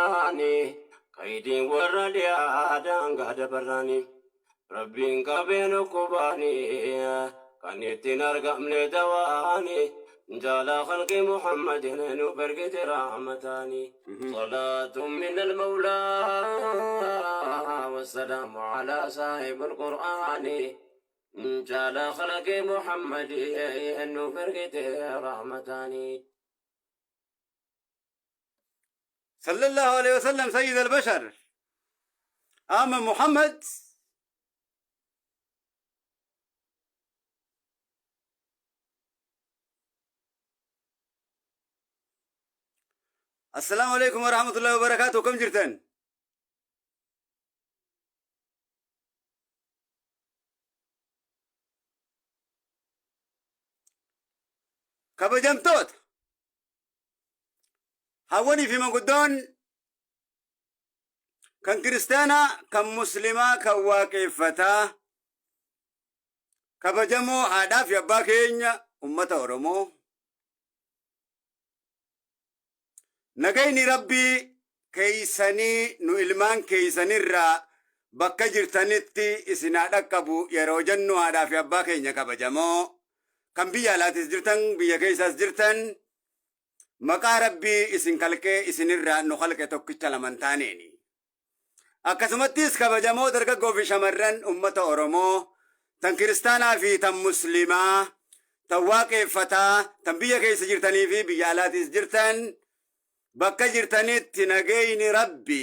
barraani kaydiin warra dhiyaa daangaa dabarraani Rabbiin qabeen ukkubaani kan ittiin argamne dawaani jaalaa khalqi Muhammadin nuuf ergite rahmataani salaatun min al-mawlaa wassalaamu alaa saahibul qur'aani jaalaa khalqi Muhammadin nuuf ergite rahmataani. صلى الله عليه وسلم سيد البشر آمن محمد السلام عليكم ورحمة الله وبركاته كم جرتن kabajamtoota hawwanii fi manguddoon kan kiristaanaa kan muslimaa kan waaqeffataa kabajamoo haadhaa fi abbaa keenya ummata Oromoo nagayni rabbii keeysanii nu ilmaan keeysanirraa bakka jirtanitti isin haa dhaqqabu yeroo jennu haadhaa fi abbaa keenya kabajamoo kan biyya alaatis jirtan biyya keessaas jirtan maqaa rabbii isin kalqee isinirraa nu kalqe tokkicha laman taaneeni. Akkasumattis kabajamoo dargaggoo fi shamarran ummata Oromoo tan kiristaanaa fi tan muslimaa tan waaqeffataa tan biyya keessa jirtanii fi biyya alaatis jirtan bakka jirtanitti nageenyi rabbi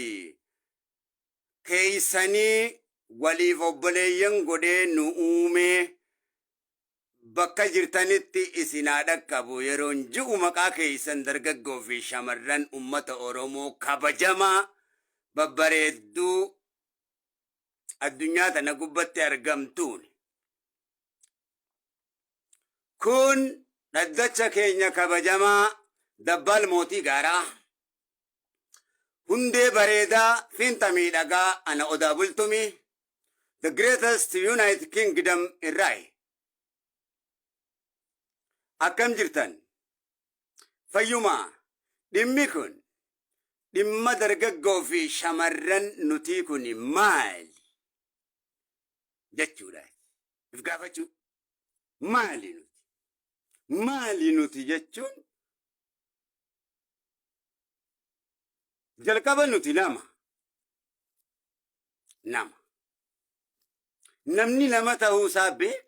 keeysanii waliif obboleeyyan godhee nu uumee bakka jirtanitti isin haa dhaqqabu yeroon ji'u maqaa keeysan dargaggoo fi shamarran ummata Oromoo kabajamaa babbareedduu addunyaa tana gubbatti argamtuun. Kun dhaddacha keenya kabajamaa Dabbaal Mootii Gaaraa hundee bareedaa fiinxa miidhagaa ana Odaa Bultumi the greatest United Kingdom irraayi. Akkam jirtan? Fayyumaa dhimmi kun dhimma dargaggoo fi shamarran nutii kun maali jechuudha. If gaafachuu maali nuti? Maali nuti jechuun jalqaba nuti nama. Nama. Namni nama ta'uu isaa beek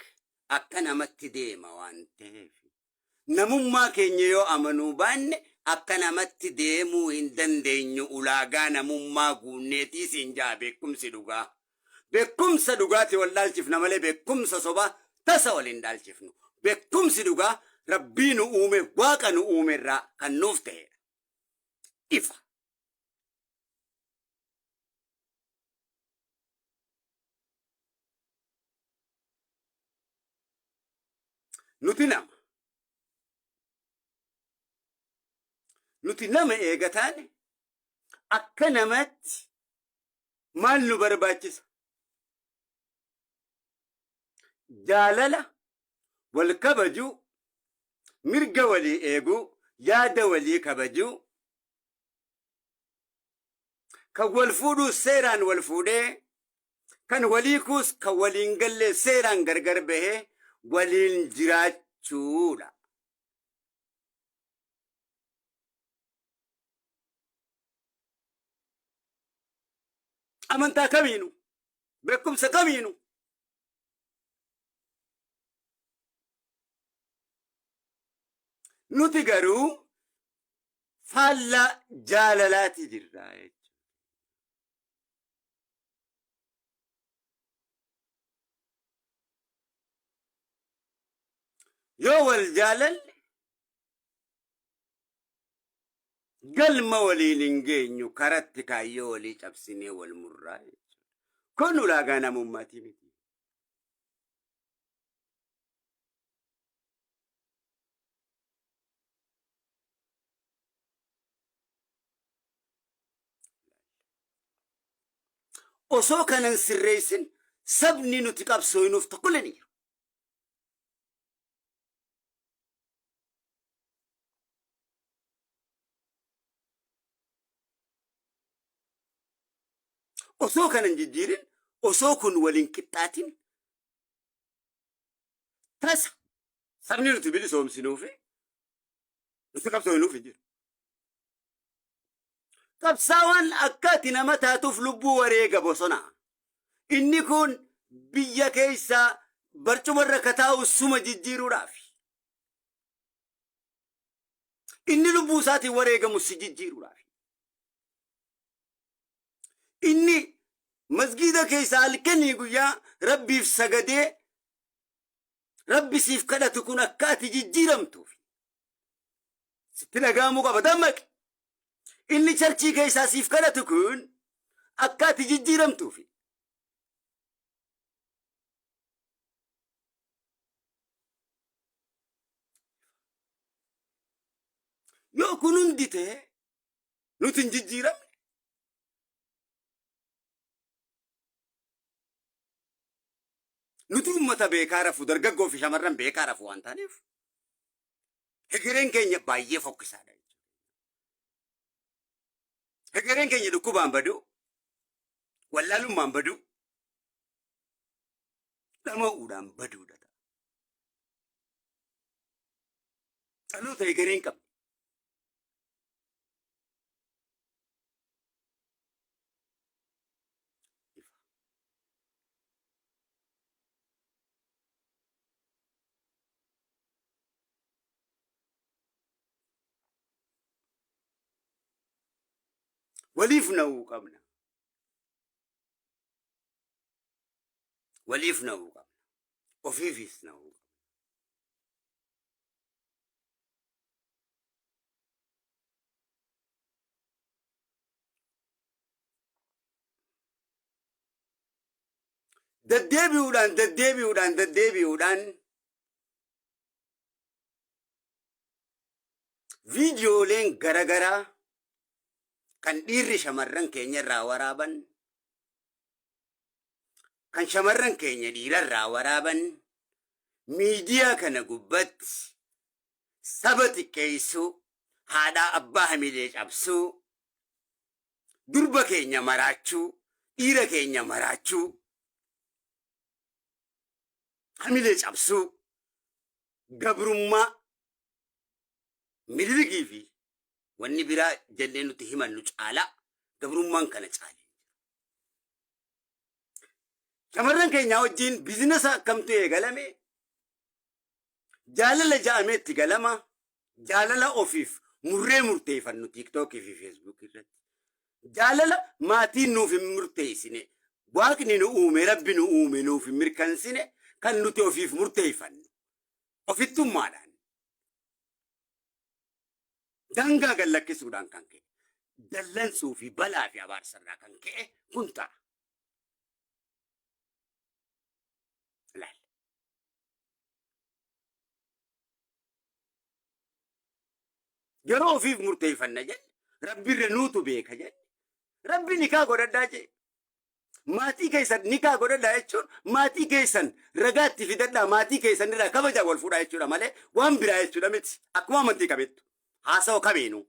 akka namatti deema waan ta'eef. Namummaa keenya yoo amanuu baanne akka namatti deemuu hin dandeenyu ulaagaa namummaa guunneetii siin ja'a beekumsi dhugaa. Beekumsa dhugaati wal dhaalchifna malee beekumsa sobaa tasa wal hin dhaalchifnu. Beekumsi dhugaa rabbii nu uume waaqa nu uume irraa kan nuuf ta'edha. Ifa. Nuti nama. Nuti nama eega taane akka namatti maal nu barbaachisa? Jaalala, wal kabajuu, mirga walii eeguu, yaada walii kabajuu, kan wal fuudhuus seeraan wal fuudhee, kan walii kuus kan waliin gallee seeraan gargar bahee waliin jiraachuudha. Amantaa kamiinu, beekumsa kamiinu. Nuti garuu faallaa jaalalaati jirra jechuudha. Yoo wal jaalalle galma waliin hin geenyu karatti kaayyoo walii cabsinee wal murraa jechuudha. Kun ulaagaa namummaatii miti. Osoo kanan sirreessin sabni nuti qabsooynuuf tokkollee ni jiru. Osoo kana hin jijjiirin, osoo kun waliin qixxaatin, tasa sabni nuti bilisoomsinuufi nuti qabsoonuuf hin jiru. Qabsaawaan akka ati nama taatuuf lubbuu wareega bosonaa. Inni kun biyya keessa barcumarra ka taa'u suma jijjiiruudhaaf. Inni lubbuu isaatiin wareegamu si jijjiiruudhaaf. Inni masgiida keessa halkanii guyyaa Rabbiif sagadee Rabbi siif kadhatu kun akka ati jijjiiramtuuf. Sitti dhaga'amuu qaba, dammaqi. Inni churchii keessaa siif kadhatu kun akka ati jijjiiramtuuf. Yoo kun hundi ta'e nuti hin jijjiiramne, nuti uummata beekaa rafu, dargaggoo fi shamarran beekaa rafu waan taaneef, hegereen keenya baay'ee fokkisaadha jechuudha. Hegereen keenya dhukkubaan baduu, wallaalummaan baduu, dhama'uudhaan baduudha ta'a. Dhaloota hegeree hin qabne. Waliif na'uu qabna. Waliif na'uu qabna. Ofiifis na'uu qabna. Deddeebi'uudhaan, deddeebi'uudhaan, deddeebi'uudhaan viidiyooleen garagaraa kan dhiirri shamarran keenya irraa waraaban, kan shamarran keenya dhiirarraa waraaban, miidiyaa kana gubbatti saba xiqqeessuu, haadhaa abbaa hamilee cabsuu, durba keenya maraachuu, dhiira keenya maraachuu, hamilee cabsuu, gabrummaa Minilikii fi wanni biraa jennee nuti himannu caalaa gabrummaan kana caalee. Shamarran keenya wajjin business akkamtu eegalame? Jaalala ja'amee itti galama. Jaalala ofiif murree murteeffannu TikTokii fi Facebookii irratti. Jaalala maatiin nuuf hin murteessine, Waaqni nu uume, Rabbi nu uume nuuf hin mirkansine, kan nuti ofiif murteeffannu. Ofittummaadhaan. Daangaa gad lakkisuudhaan kan ka'e. Dallansuu fi balaa fi abaarsarraa kan ka'e kun ta'a. Ilaali. Yeroo ofiif murteeffanna jenne, Rabbirra nuutu beeka jenne, Rabbi nikaa godhadhaa jee. Maatii keessan nikaa godhadhaa jechuun maatii keessan ragaatti fidadhaa, maatii keessan irraa kabajaa wal fuudhaa jechuudha malee waan biraa jechuudha miti. Akkuma amantii qabettu haasawa kamiinuu.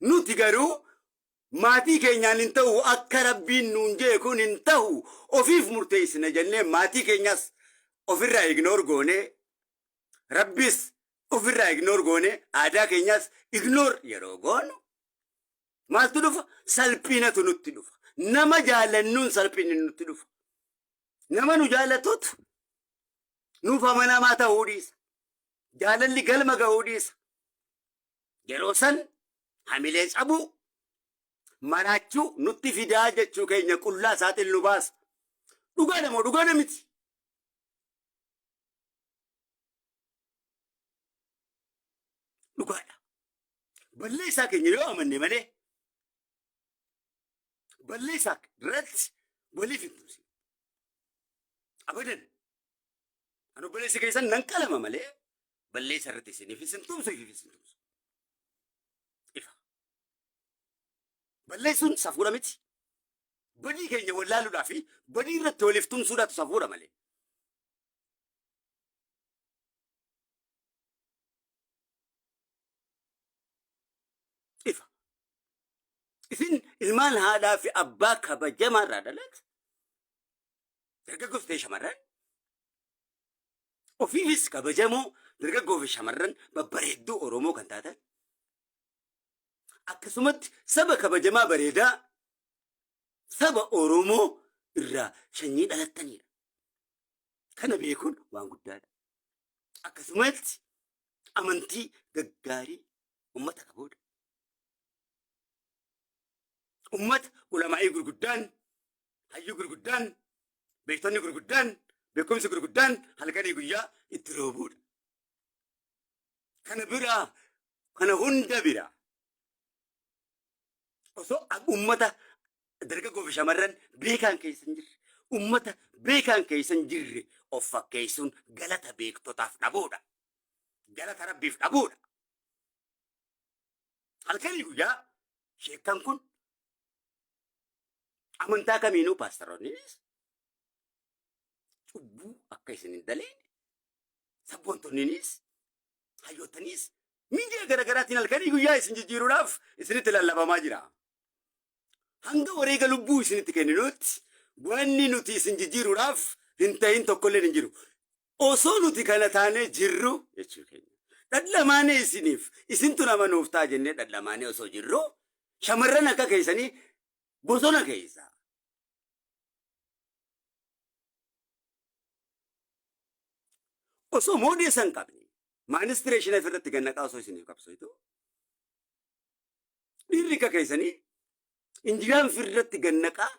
Nuti garuu maatii keenyaan hin ta'u, akka Rabbiin nuun jee kun hin ta'u, ofiif murteessina jennee maatii keenyas ofirraa ignore goonee, Rabbis ofirraa ignore goonee, aadaa keenyas ignore yeroo goonu maaltu dhufa? Salphinatu nutti dhufa. Nama jaalannuun salphinni nutti dhufa. Nama nu jaalatutu nuuf amanamaa ta'uu dhiisa. Jaalalli galma ga'uu dhiisa. Yeroo san hamilee cabuu, maraachuu nutti fidaa jechuu keenya qullaa saaxil nu baasa. Dhugaadha moo dhugaadha miti? Dhugaadha. Balleessaa keenya yoo amanne malee balleessaa irratti waliif hin tumsine. Abadan. Ani obboleessi keessan nan qalama malee balleessa irratti isiniif isin tumsu, ifiif isin tumsu. Ifa. Balleessuun safuudha miti. Badii keenya wallaaluudhaa fi badii irratti waliif tumsuudhaatu safuudha malee. Ifa. Isin ilmaan haadhaa fi abbaa kabajamaa irraa dhalate. Dargaggoos ta'e shamarran. Ofiifis kabajamoo dargaggoo fi shamarran babbareedduu Oromoo kan taatan. Akkasumatti saba kabajamaa bareedaa saba Oromoo irraa sanyii dhalattanidha. Kana beekuun waan guddaadha. Akkasumatti amantii gaggaarii ummata qabudha. Ummata ulamaa'ii gurguddaan, hayyuu gurguddaan, beektonni gurguddaan, beekumsi gurguddaan halkanii guyyaa itti roobuudha. Kana biraa, kana hunda biraa osoo ummata dargaggoo fi shamarran beekaan keessa hin jirre, ummata beekaan keessa hin jirre of fakkeessuun galata beektotaaf dhabuudha. Galata Rabbiif dhabuudha. Halkanii guyyaa sheekkan kun amantaa kamiinuu paastaroonnis cubbuu akka isin hin daleene sabboontonninis hayyoottaniis miidiyaa garaagaraatiin halkanii guyyaa isin jijjiiruudhaaf isinitti lallabamaa jira. Hanga wareega lubbuu isinitti kenninutti wanni nuti isin jijjiiruudhaaf hin ta'in tokkolleen hin jiru. Osoo nuti kana taanee jirru jechuu keenya. Dhadhamaanee isiniif isintu nama nuuf ta'a jennee dhadhamaanee osoo jirru shamarran akka keessanii bosona keessa. Osoo moodeessa hin qabne maanistireeshina ofirratti gannaqaa osoo isiniif qabsooytu dhiirri akka keessanii injiraan ofirratti gannaqaa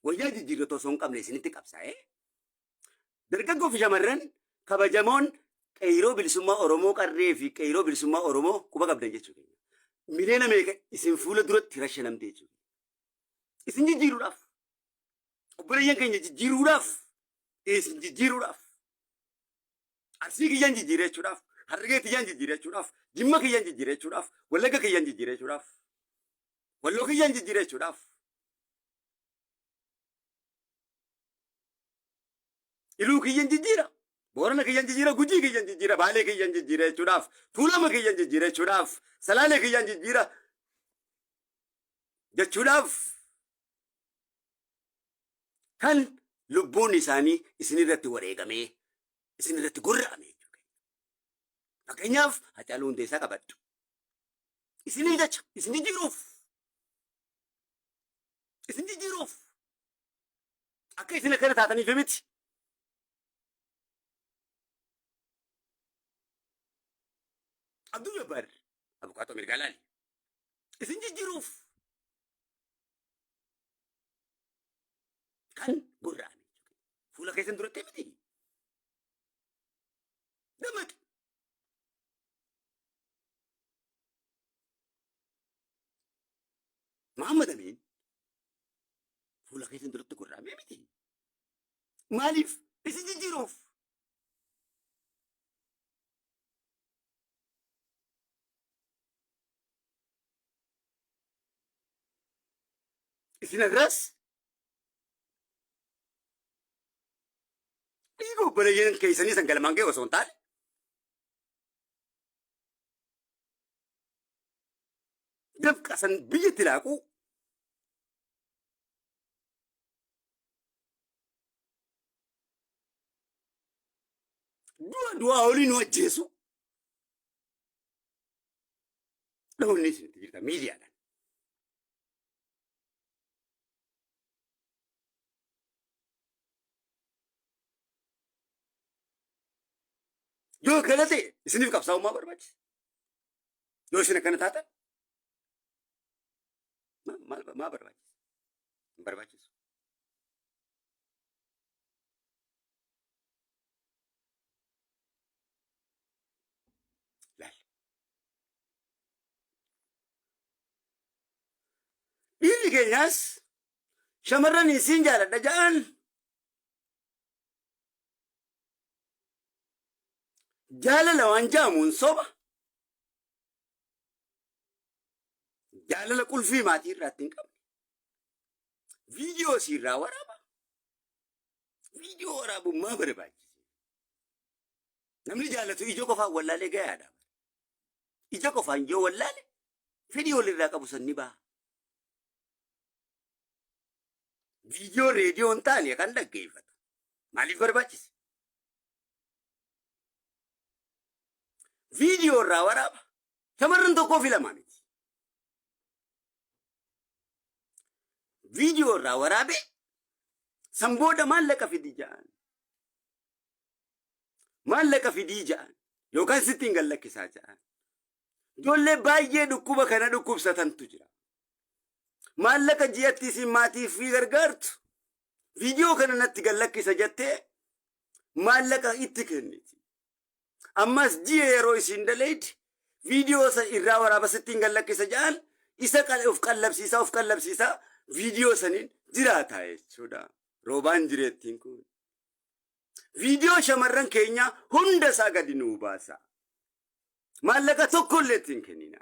wayyaa jijjiirratu osoo hin qabne isinitti qabsaa'ee dargaggoo fi shamarran kabajamoon qeyroo bilisummaa Oromoo qarree fi qeyroo bilisummaa Oromoo quba qabdan jechuu keenya. Miliyoona meeqa isin fuula duratti rashanamte jechuudha. Isin jijjiiruudhaaf obboleeyyan keenya jijjiiruudhaaf isin jijjiiruudhaaf Arsii kiyyaan jijjiiree jechuudhaaf, Harargee kiyyaan jijjiiree jechuudhaaf, Jimma kiyyaan jijjiiree jechuudhaaf, Wallagga kiyyaan jijjiiree jechuudhaaf, Walloo kiyyaan jijjiiree jechuudhaaf. Iluu kiyyaan jijjiira, Boorana kiyyaan jijjiira, Gujii kiyyaan jijjiira, Baalee kiyyaan jijjiira jechuudhaaf, Tuulama kiyyaan jijjiira jechuudhaaf, Salaalee kiyyaan jijjiira jechuudhaaf kan lubbuun isaanii isinirratti wareegamee isinirratti gorra'ame jechuudha. Fakkeenyaaf Hacaaluu Hundeessaa qabadhu. Isinii jecha isin jijjiiruuf isin jijjiiruuf akka isin akkana taataniif miti. Abdul Jabbaar abukaatoo mirgaa laali. Isin jijjiiruuf kan gorra'ame jechuudha. Fuula keessan duratti miti. Dammaqi. Muhammad Amiin fuula keessan duratti gorra'ame miti. Maaliif? Isin jijjiiruuf. Isin irras dhiiga obboleeyyan keessanii san galmaan ga'e osoo hin taane dafqa san biyyatti laaquu du'a du'aa olii nu ajjeesu dhaloonni isinitti jirta miidiyaadhaan. Yoo akkana ta'e isiniif qabsaa'ummaa barbaachisa. Yoo isin akkana taatan maal maa barbaachisa? Hin barbaachisu. Laal. Dhiirri keenyaas shamarran isiin jaaladha ja'an jaalala waan ja'amuun soba. Jaalala qulfii maatii irraa ittiin qabne. Viidiyoo isiirraa waraaba. Viidiyoo waraabuun maa barbaachise? Namni jaalatu ija qofaan wallaalee gayaadha. Ija qofaan yoo wallaale fedhii walirraa qabu san ni baha. Viidiyoo reediyoo hin taane kan dhaggeeffatu. Maaliif barbaachise? Viidiyoo irraa waraaba. Shamarran tokkoo fi lamaa miti. Viidiyoo irraa waraabee san booda maallaqa fidi ja'an. Maallaqa fidii ja'an yookaan sitti hin gallakkisaa ja'an. Ijoollee baay'ee dhukkuba kana dhukkubsatantu jira. Maallaqa ji'atti isin maatii fi gargaartu viidiyoo kana natti gallakkisa jettee maallaqa itti kenniti. Ammas ji'a yeroo isin daleeydi viidiyoo irraa waraaba sitti hin gallakkisa ja'an isa of qallabsiisaa of qallabsiisaa viidiyoo saniin jiraata jechuudha. Roobaan jireettiin kun. Viidiyoo shamarran keenyaa hunda isaa gadi nuu baasa. Maallaqa tokkollee ittiin kennina.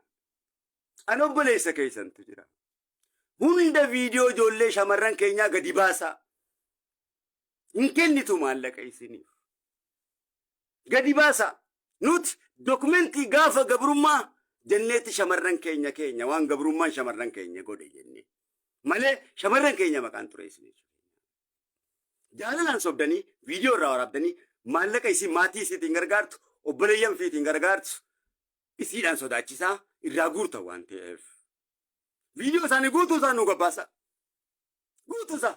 An obboleessa keessantu jira. Hunda viidiyoo ijoollee shamarran keenyaa gadi baasa. Hin kennitu maallaqa isiniif. Gadi baasa. Nuti dokumentii gaafa gabrummaa jenneetti shamarran keenya keenya waan gabrummaan shamarran keenya godhe jennee. Malee shamarran keenya maqaan xureessine. Jaalalaan sobdanii viidiyoo irraa waraabdanii maallaqa isii maatii isiitiin gargaartu obboleeyyan fiitiin gargaartu isiidhaan sodaachisaa irraa guurtan waan ta'eef. Viidiyoo isaanii guutuu isaa nuu gabbaasa. Guutuu isaa.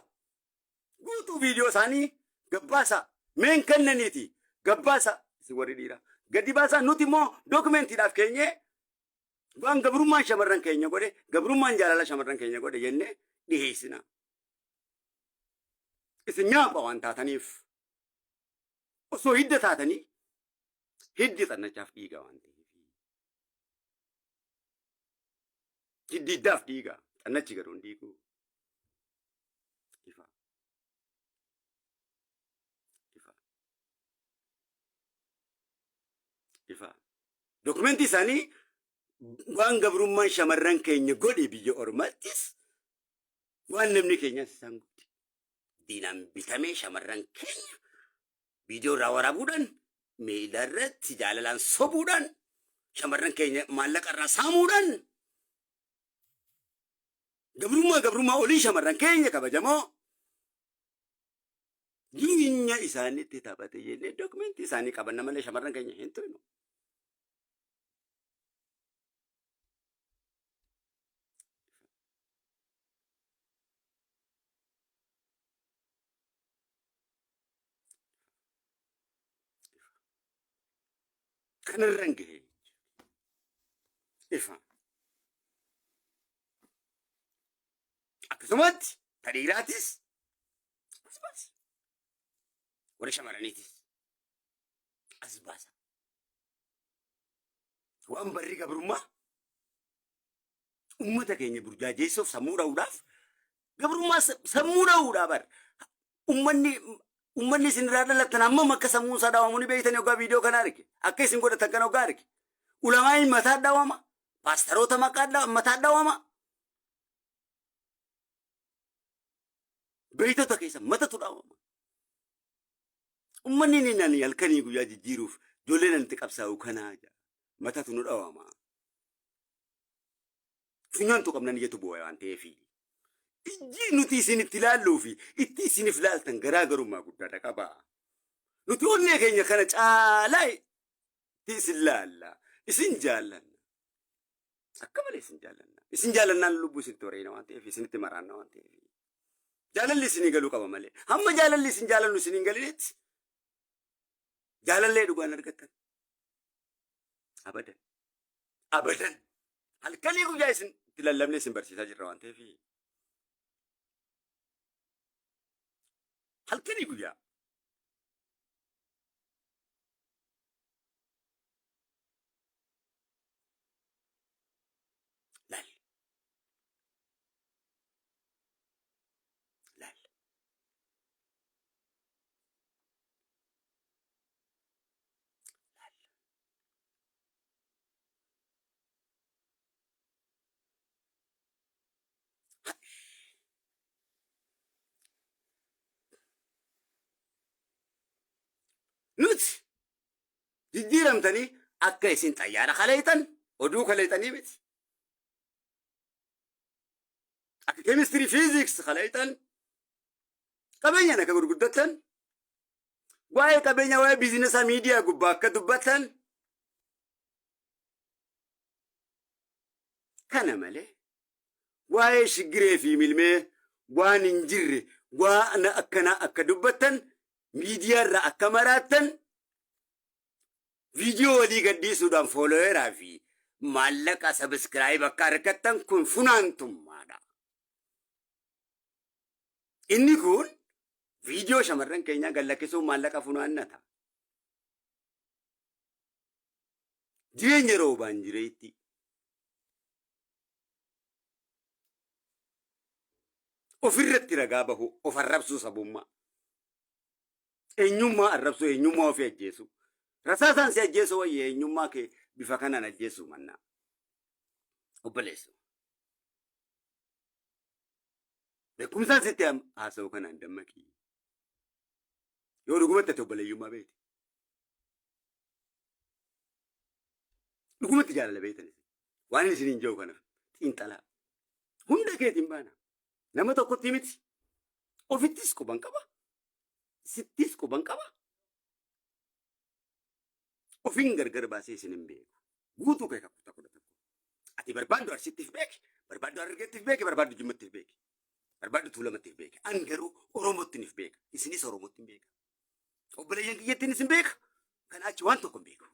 Guutuu viidiyoo isaanii gabbaasa. Meen kennaniiti gabbaasa. Isin warri dhiiraa. Gadi baasaa nuti immoo dookumentiidhaaf keenyee waan gabrummaan shamarran keenya godhe gabrummaan jaalala shamarran keenya godhe jennee dhiheessina. Isin nyaapha waan taataniif osoo hidda taatanii hiddi xannachaaf dhiiga waan ta'eef. Hiddi hiddaaf dhiiga xannachi garuu hin dhiigu. Ifa. Ifa. Ifa. Dokumentii isaanii waan gabrummaan shamarran keenya godhe biyya ormaattis waan namni keenyas isaan godhe. Diinaan bitamee shamarran keenya viidiyoo irraa waraabuudhaan miila irratti jaalalaan sobuudhaan shamarran keenya maallaqa irraa saamuudhaan gabrummaa gabrummaa olii shamarran keenya kabajamoo jireenya isaaniitti taphate jennee dokumentii isaanii qabanna malee shamarran keenya hin tuynu. Kanarran gahe ifa. Akkasumatti ta dhiiraatis as baasa. Warra shamarraniitis as baasa. Waan barri gabrummaa ummata keenya burjaajeessuuf sammuu dha'uudhaaf gabrummaa sammuu dha'uudhaa bar ummanni ummanni isin irraa dhalattan hammam akka sammuun isaa dhawamu ni beektan yoggaa viidiyoo kana arge akka isin godhatan kana yoggaa arge ulamaa'iin mataa dhawama paastaroota maqaa mataa dhawama beeytota keessa matatu dhawama ummanni inni nani halkanii guyyaa jijjiiruuf ijoollee nanti qabsaa'u kanaa matatu nu dhawama. Funyaan tuqamnan ijatu booya waan ta'eef. Ijji nuti isin itti ilaalluu fi itti isiniif ilaaltan garaagarummaa guddaadha qaba. Nuti onnee keenya kana caalaa itti isin laalla. Isin jaallanna. Akka malee isin jaallanna. Isin jaallannaan lubbuu isinitti wareena waan ta'eef isinitti maraanna waan ta'eef. Jaalalli isinii galuu qaba malee. Hamma jaalalli isin jaalannu isin hin galinitti jaalallee dhugaan argattan. Abadan. Abadan. Halkanii guyyaa isin itti lallabnee isin barsiisaa jirra waan ta'eef. Halkanii guyyaa. Laal. Laal. Nuti jijjiiramtanii akka isin xayyaara kaleeytan oduu kaleeytanii miti. Akka keemistirii fiiziks kaleeytan. Qabeenyaan akka gurguddattan, waa'ee qabeenya, waa'ee biizinasa miidiyaa gubbaa akka dubbatan kana malee, waa'ee shiggiree fi milmee waan hin jirre, waan akkanaa akka dubbattan, miidiyaarra akka maraattan, viidiyoo walii gadhiisuudhaan followeraa fi maallaqa subscribe akka argattan, kun funaantummaadha. Inni kun viidiyoo shamarran keenyaa gallakkisuun maallaqa funaannata. Jireenya roobaan jireetti. Ofirratti ragaa bahu, of arrabsuu, sabummaa. Eenyummaa arrabsuu, eenyummaa ofii ajjeesu. Rasaasaan si ajjeesu wayya eenyummaa kee bifa kanaan ajjeesuu mannaa. Obboleessu. Beekumsaan sitti haasa'u kanaan dammaqii. Yoo dhugumatti ati obboleeyyummaa beekte. Dhugumatti jaalala beektan. Waan inni isiniin jiru kanaaf xiinxalaa. Hunda keetiin baana. Nama tokkotti miti. Ofittis quban qaba. Sittis quban qaba. Ofiin gargar baasee isin hin beeku. Guutuu kee kakkuta 11. Ati barbaaddu Arsittiif beeki. Barbaaddu Harargeettiif beeki. Barbaaddu Jimmattiif beeki. Barbaaddu Tuulamattiif beeki. An garuu Oromottiif beeka. Isinis Oromottiin beeka. Obboleeyyan kiyyattiin isin beeka. Kana achi waan tokko hin beeku.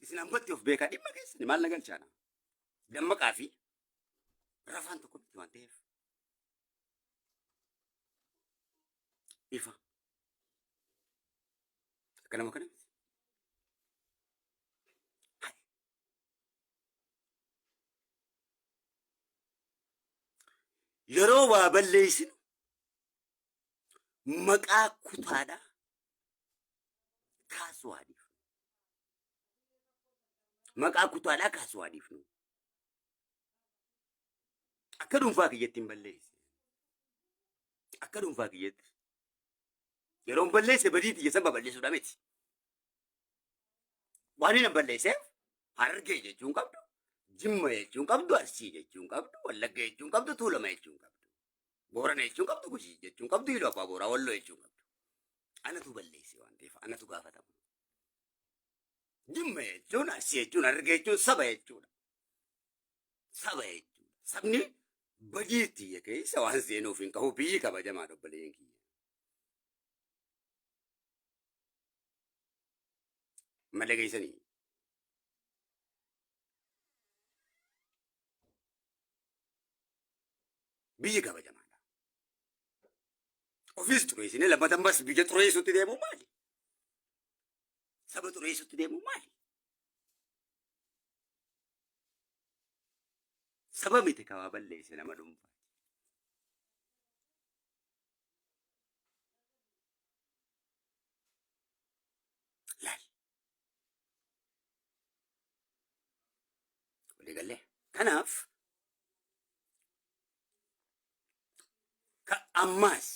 Isin hambatti of beekaa, dhimma keessani maal na galchaana. Dammaqaa fi rafaan tokko miti waan ta'eef. Ifa. Akka nama kana miti. Hai. Yeroo waa balleessinu maqaa kutaadhaa kaasuu haa dhiifnu. Maqaa kutaadhaa kaasuu haa dhiifnu. Akka dhuunfaa kiyyatti hin balleesse. Akka dhuunfaa kiyyatti. Yeroo hin balleesse badii tiyya san babal'isuudha miti. Waan hin balleesseef Harargee jechuun qabdu, Jimma jechuun qabdu, Arsii jechuun qabdu, Wallagga jechuun qabdu, Tuulama jechuun qabdu. Boorana jechuun qabdu, Gujii jechuun qabdu, Iluu Abbaa Booraa, Walloo jechuun qabdu. Anatu balleesse waan ta'eef anatu gaafatama. Jimma jechuun, Arsii jechuun, Harargee jechuun saba jechuudha. Saba jechuudha. Sabni badii tiyya keessa waan seenuuf hin qabu, biyyi kabajamaa, obboleeyyan kiyya. Malee geessanii. Biyyi kabajamaadha. Ofiis xureessinee lammata ammas biyya xureessutti deemuu maali? Saba xureessutti deemuu maali? Saba miti kawaa balleesse, nama dhuunfaa. Laal. Walii galee. Kanaaf ka ammaas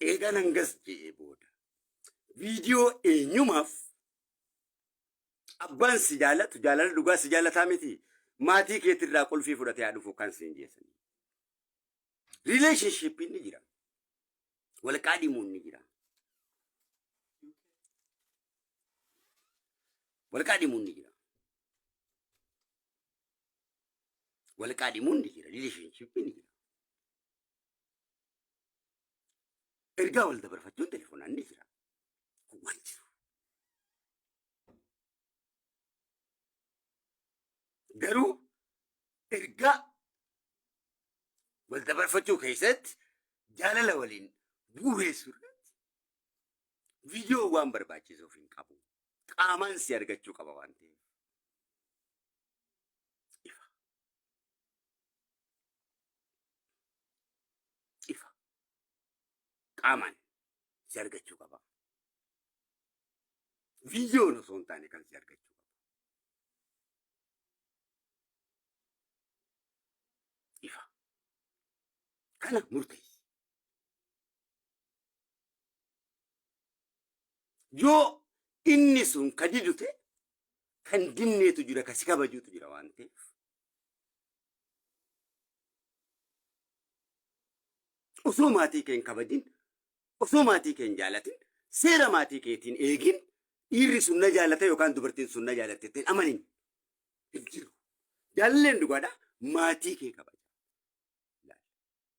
eegaan hangas je'ee booda viidiyoo eenyumaaf abbaan si jaalatu, jaalala dhugaa si jaalataa miti, maatii keetirraa qulfii fudhatee haa dhufu kan siin jeessanii. Relationshippiin ni jira. Wal qaadhimuun ni jira. Wal qaadhimuun ni jira. Wal qaadhimuun ni jira. Relationshippiin ni jira. Ergaa wal dabarfachuun telefoonaan ni jira. Kun waan jiru. Garuu ergaa wal dabarfachuu keessatti jaalala waliin bu'uureessuu irratti viidiyoo waan barbaachisuuf hin qabu. Qaamaan si argachuu qaba waan ta'eef. Ifa. Ifa. Qaamaan si argachuu qaba. Viidiyoon osoo hin taane kan si argachuu qaba. Ifa. Kana murteessi. Yoo inni sun ka didu ta'e, kan dinneetu jira, ka si kabajuutu jira waan ta'eef. Osoo maatii kee hin kabajin, osoo maatii kee hin jaalatin, seera maatii keetiin eegin, dhiirri sun na jaalata yookaan dubartiin sun na jaalatte ittiin amanin hin jiru. Jaalalleen dhugaadha, maatii kee kabaja.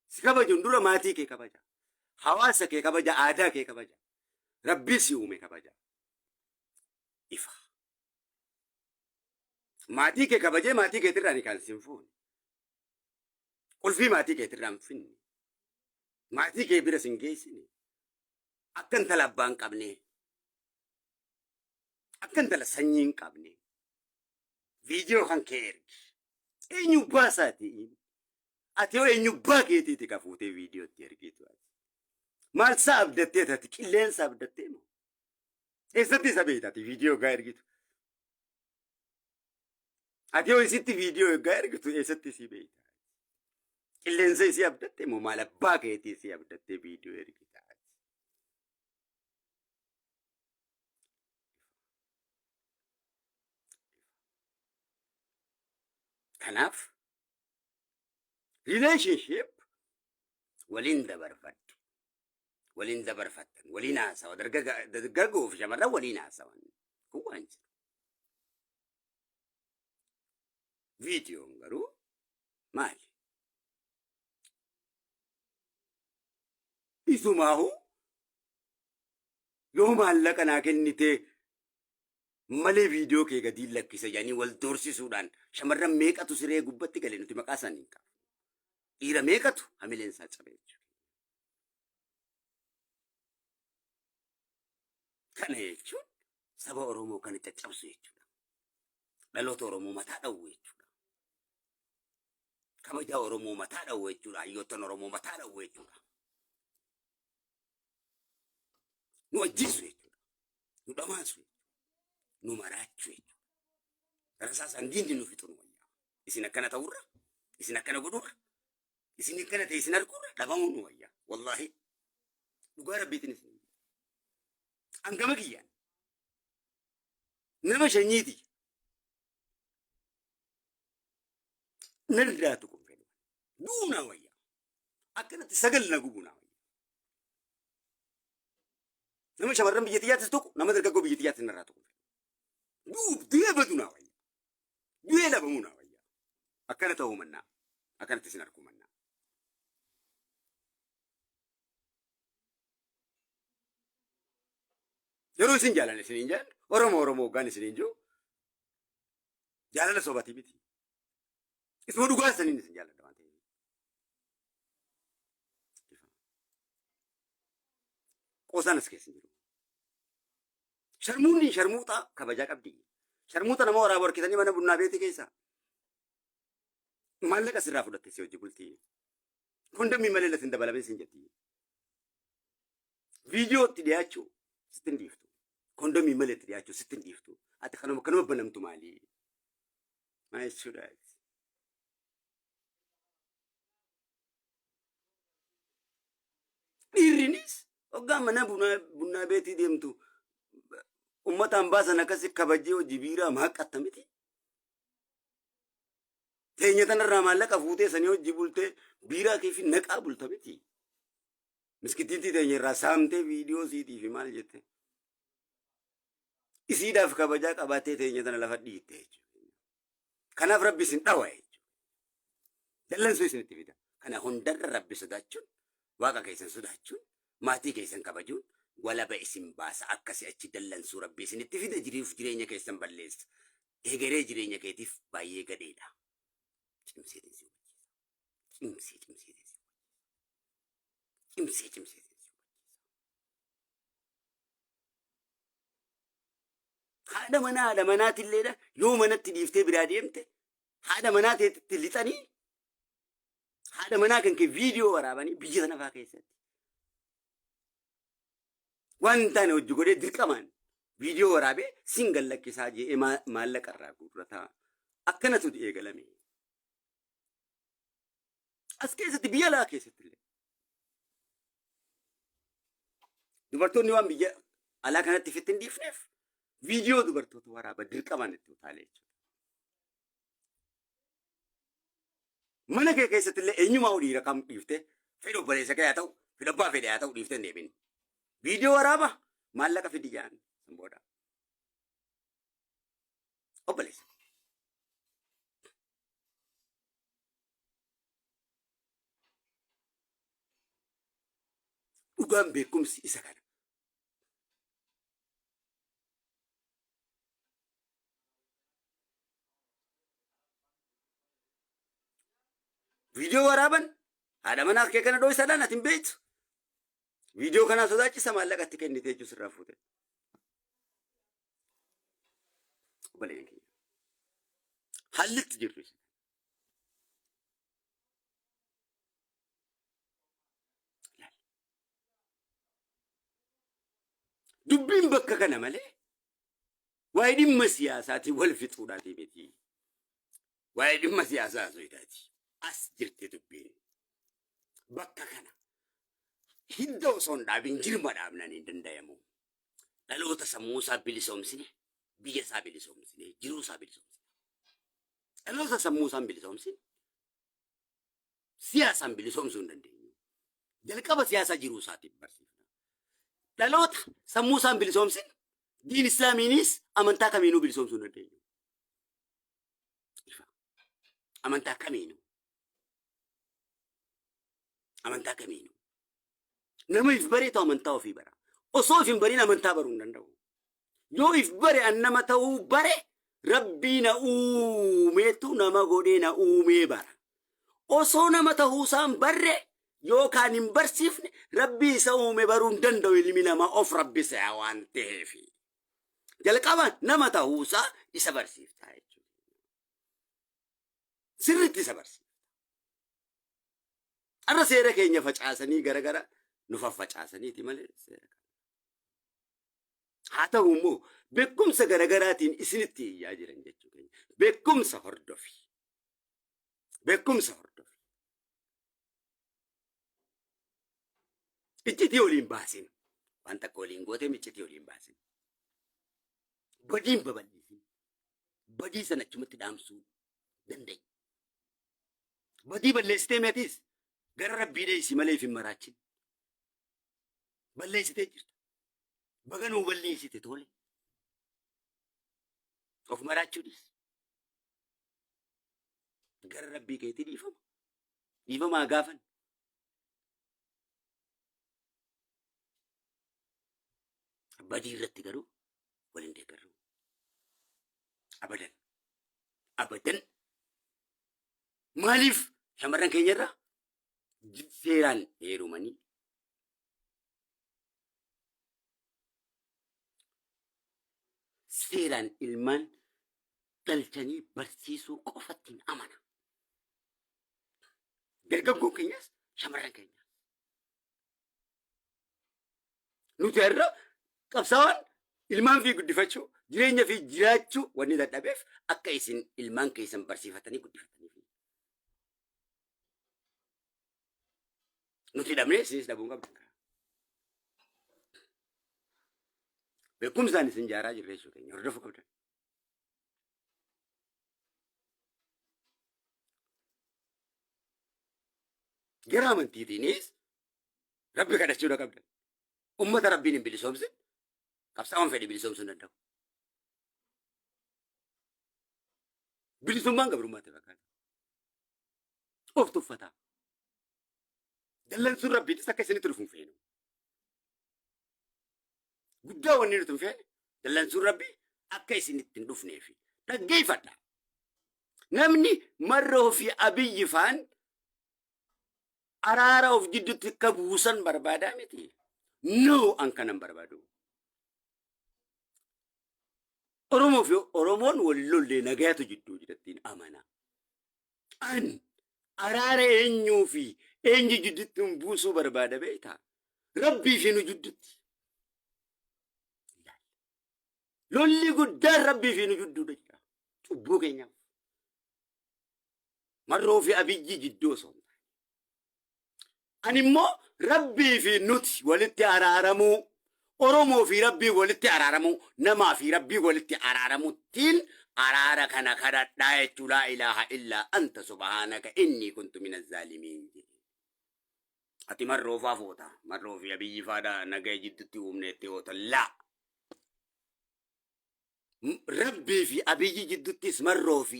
Si kabajuun dura maatii kee kabaja. Hawaasa kee kabaja, aadaa kee kabaja. Rabbii si uume kabaja. Ifa. Maatii kee kabajee maatii keetirraa ni kan sin fuune. Qulfii maatii keetirraa hin finne. Maatii kee bira sin geessine. Akka intala abbaa hin qabne. Akka intala sanyii hin qabne. Viidiyoo kan kee ergi. Eenyu baasaati? Ati yoo eenyu baa keetiiti ka fuutee viidiyootti ergitu ati. Maal isaa abdattee ati qilleensa abdattee moo? Eessatti isa beekta ati viidiyoo gaa ergitu? Ati yoo isitti viidiyoo eeggaa ergitu eessatti isii beekta? Qilleensa isii abdattee moo maal abbaa keetii isii abdattee viidiyoo ergita? Kanaaf relationship waliin dabarfadhu. Waliin dabarfattan, waliin haasawa, dargaggoo fi shamarran waliin haasawan. Kun waan jiru. Viidiyoon garuu maali? Isumaahu yoo maallaqa naa kennitee malee viidiyoo kee gadii lakkisa jedhanii wal doorsisuudhaan shamarran meeqatu siree gubbatti gale nuti maqaa isaanii hin qabnu. Dhiira meeqatu hamileen isaa cabe jechuudha. Kana jechuun saba Oromoo kan caccabsu jechuudha. Dhaloota Oromoo mataa dhawwu jechuudha. Kabajaa Oromoo mataa dhawwu jechuudha. Hayyoottan Oromoo mataa dhawwu jechuudha. Nu ajjeesu jechuudha. Nu dhamaasu jechuudha. Nu maraachuu jechuudha. Rasaasaan diinni nu fixu nu wayyaa. Isin akkana ta'urra, isin akkana godhurra, isin akkana ta'e isin arguurra dhabamuu nu wayyaa. Wallaahi. Dhugaa rabbiitiin isin. Hangama kiyyaan. Nama shanyiiti. Narraa tuqu hin fedhu. Du'uu naa wayya. Akkanatti sagal na gubuu naa wayya. Nama shamarran biyya tiyyaatis tuqu, nama dargaggoo biyya tiyyaatis narraa tuqu hin fedhu. Du'uuf du'ee badu naa wayya. Du'ee dhabamuu naa wayya. Akkana ta'uu mannaa. Akkanatti isin arguu mannaa. Yeroo isin jaalan isiniin jedhan Oromoo Oromoo hoggaan isiniin jiru jaalala sobatii miti. Isuma dhugaa saniin isin jaaladha waan ta'eef. Qoosaan as keessa hin jiru. Sharmuunni sharmuuxa kabajaa qabdi. Sharmuuxa nama waraaba harkisanii mana bunnaa beetii keessa. Maallaqa sirraa fudhatte si hojii bultii. Kondomii malee latin dabalamee sin jetti. Viidiyootti dhiyaachuu sitti hin dhiiftu. Kondomii malee itti dhiyaachuu sitti hin dhiiftu. Ati kanuma kanuma banamtu maali? Maal jechuudha? Dhiirrinis hoggaa mana bunnaa beetii deemtu uummataan baasan akkasi kabajee hojii biiraa maaqqatta miti. Teenya tanarraa maallaqa fuutee sanii hojii bultee biiraa kee fi naqaa bulta miti. Miskitiitii teenya irraa saamtee viidiyoo siitii fi maal jette. Isiidhaaf kabajaa qabaattee teenya tana lafa dhiitte jechuudha. Kanaaf rabbi isin dhawa jechuudha. Dallansuu isinitti fida. Kana hundarra rabbi sodaachuun, waaqa keessan sodaachuun, maatii keessan kabajuun walaba isin baasa. Akka si'achi dallansuu rabbi isinitti fida jiriif jireenya keessan balleessa. Egeree jireenya keetiif baay'ee gadheedha. Cimseetiin si hubachiisa. Cimsee cimseetiin si hubachiisa. Cimsee cimseetiin si hubachiisa. Haadha manaa haadha manaatilleedha yoo manatti dhiiftee biraa deemte haadha manaa teetitti lixanii haadha manaa kan kee viidiyoo waraabanii biyya sana faa keessatti. Waan hin taane hojii godhee dirqamaan viidiyoo waraabee siin gallakkisaa je'ee maallaqa irraa guurrataa. Akkanatu eegalame. As keessatti biyya alaa keessatti illee. Dubartoonni waan biyya alaa kanatti ifitti hin dhiifneef viidiyoo dubartoota waraaba dirqamaan itti utaalee jechuudha. Mana kee keessatti illee eenyumaa dhiira kam dhiiftee Fedha obboleessa kee haa ta'u, fedha abbaa fedhe haa ta'u dhiiftee hin deebiin. Viidiyoo waraaba maallaqa fidi jedhan san booda. Obboleessa. Dhugaan beekumsi isa kana. Viidiyoo waraaban haadha manaa kee kana dhoysaadhaan ati hin beektu. Viidiyoo kanaa sodaachisa maallaqa itti kennite jechuun sirraa fuute. Obboleeyyan keenya. Haalli itti jirru isa. Dubbiin bakka kana malee waa'ee dhimma siyaasaatiin wal fixuudhaatii miti. Waa'ee dhimma siyaasaa haasofitaati. As jirti dubbiin. Bakka kana hidda osoo hin dhaabin jirma dhaabnaan hin dandayamu. Dhaloota sammuu isaa bilisoomsine, biyya isaa bilisoomsine, jiruu isaa bilisoomsine. Dhaloota sammuu isaa hin bilisoomsine, siyaasaan bilisoomsuu hin dandeenyu. Jalqaba siyaasa jiruu isaatiif barsiifna. Dhaloota sammuu isaan bilisoomsin diin islaamiinis amantaa kamiinuu bilisoomsuu hin dandeenyu. Ifa. Amantaa kamiinuu. Amantaa kamiinuu. Nama if bareetu amantaa ofii bara. Osoo if hin barin amantaa baruu hin danda'u. Yoo if bare an nama ta'uu bare rabbii na uumeetu nama godhee na uumee bara. Osoo nama ta'uu isaan barre yookaan hin barsiifne rabbii isa uume baruu hin danda'u ilmi namaa of rabbisa waan ta'eef. Jalqaba nama ta'uusaa isa barsiiftaa jechuudha. Sirriitti isa barsiifta. Har'a seera keenya facaasanii gara gara nu faffacaasaniiti malee seera kana. Haa ta'u immoo beekumsa garagaraatiin isinitti iyyaa jiran jechuu keenya. Beekumsa hordofi. Beekumsa hordofi. Iccitii waliin baasin. Waan takka waliin gootee iccitii waliin baasin. Badiin babal'isin. Badii sana achumatti dhaamsuu danda'i. Badii balleessitee meetiis gara rabbii dheessi malee hin maraachin. Balleessitee jirta. Baga nuu balleessite tole. Of maraachuu dhiisi. Gara rabbii keetii dhiifama. Dhiifamaa gaafan. Badii irratti garuu wal hin deeggarru. Abadan. Abadan. Maaliif shamarran keenya irraa seeraan heerumanii seeraan ilmaan dhalchanii barsiisuu qofatti hin amana. Dargaggoon keenyas shamarran keenyas. Nuti har'a qabsaa'aan ilmaan fi guddifachuu jireenya fi jiraachuu wanni dadhabeef akka isin ilmaan keessan barsiifatanii guddifataniif. Nuti dhabnee isinis dhabuu hin qabdan. Beekumsaan isin jaaraa jirra jechuu keenya hordofuu qabdan. Gara amantiitiinis rabbi kadhachuu qabdan. Ummata rabbiin hin bilisoomsin qabsaa'oon fedhe bilisoomsuu hin danda'u. Bilisummaan gabrummaatti fakkaata. Of tuffataa. Dallansuun rabbiitis akka isinitti dhufu hin feenu. Guddaa wanni nuti hin feene dallansuun rabbii akka isinitti hin dhufneefi. Dhaggeeffadha. Namni marroo fi abiyyi faan araara of jidduutti akka buusan barbaadaa miti. No an kanan barbaadu. Oromoo fi Oromoon wal lollee nagaatu jidduu jirattiin amana. An araara eenyuu fi eenyu jidduutti hin buusuu barbaada beektaa? Rabbii fi nu jidduutti. Lolli guddaan rabbii fi nu jidduudha jira. Cubbuu keenyaaf. Marroo fi abiyyi jidduu osoo hin taane. Ani immoo rabbii fi nuti walitti araaramuu Oromoo fi rabbii walitti araaramuu namaa fi rabbii walitti araaramuttiin araara kana kadhadhaa jechuu laa ilaaha illaa anta subhaanaka innii kuntu mina zaalimiin jedhe. Ati marroo faa foota. Marroo fi abiyyi faadha nagaya jidduutti uumne itti hoota. Laa. Rabbii fi abiyyi jidduttis marroo fi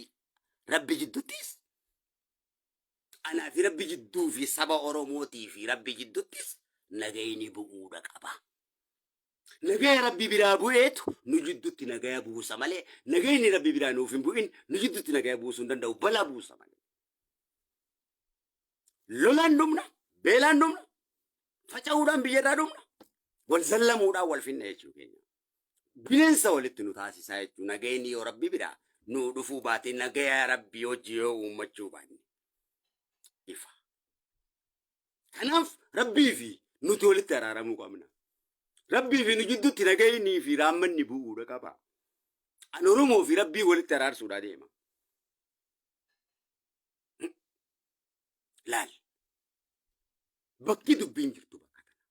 rabbi jidduttis anaa fi rabbi jidduu fi saba Oromootii fi rabbi jidduttis nagayni bu'uudha qaba. Nagaya rabbi biraa bu'eetu nu jiddutti nagaya buusa malee nagayni rabbi biraa nuuf hin bu'in nu jiddutti nagaya buusuu hin danda'u balaa buusa malee. Lolaan dhumna, beelaan dhumna, faca'uudhaan biyyarraa dhumna, wal zallamuudhaan wal finna jechuu keenya. Bineensa walitti nu taasisaa jechuu nagayni yoo rabbi biraa nu dhufuu baate nagaya rabbi hojii yoo uummachuu baanne ifa. Kanaaf rabbii fi nuti walitti araaramuu qabna. Rabbii fi nu jidduutti nagaynii fi raammanni bu'uudha qaba. An Oromoo fi rabbii walitti araarsuudha deema. Laal. Bakki dubbiin jirtu bakka tana.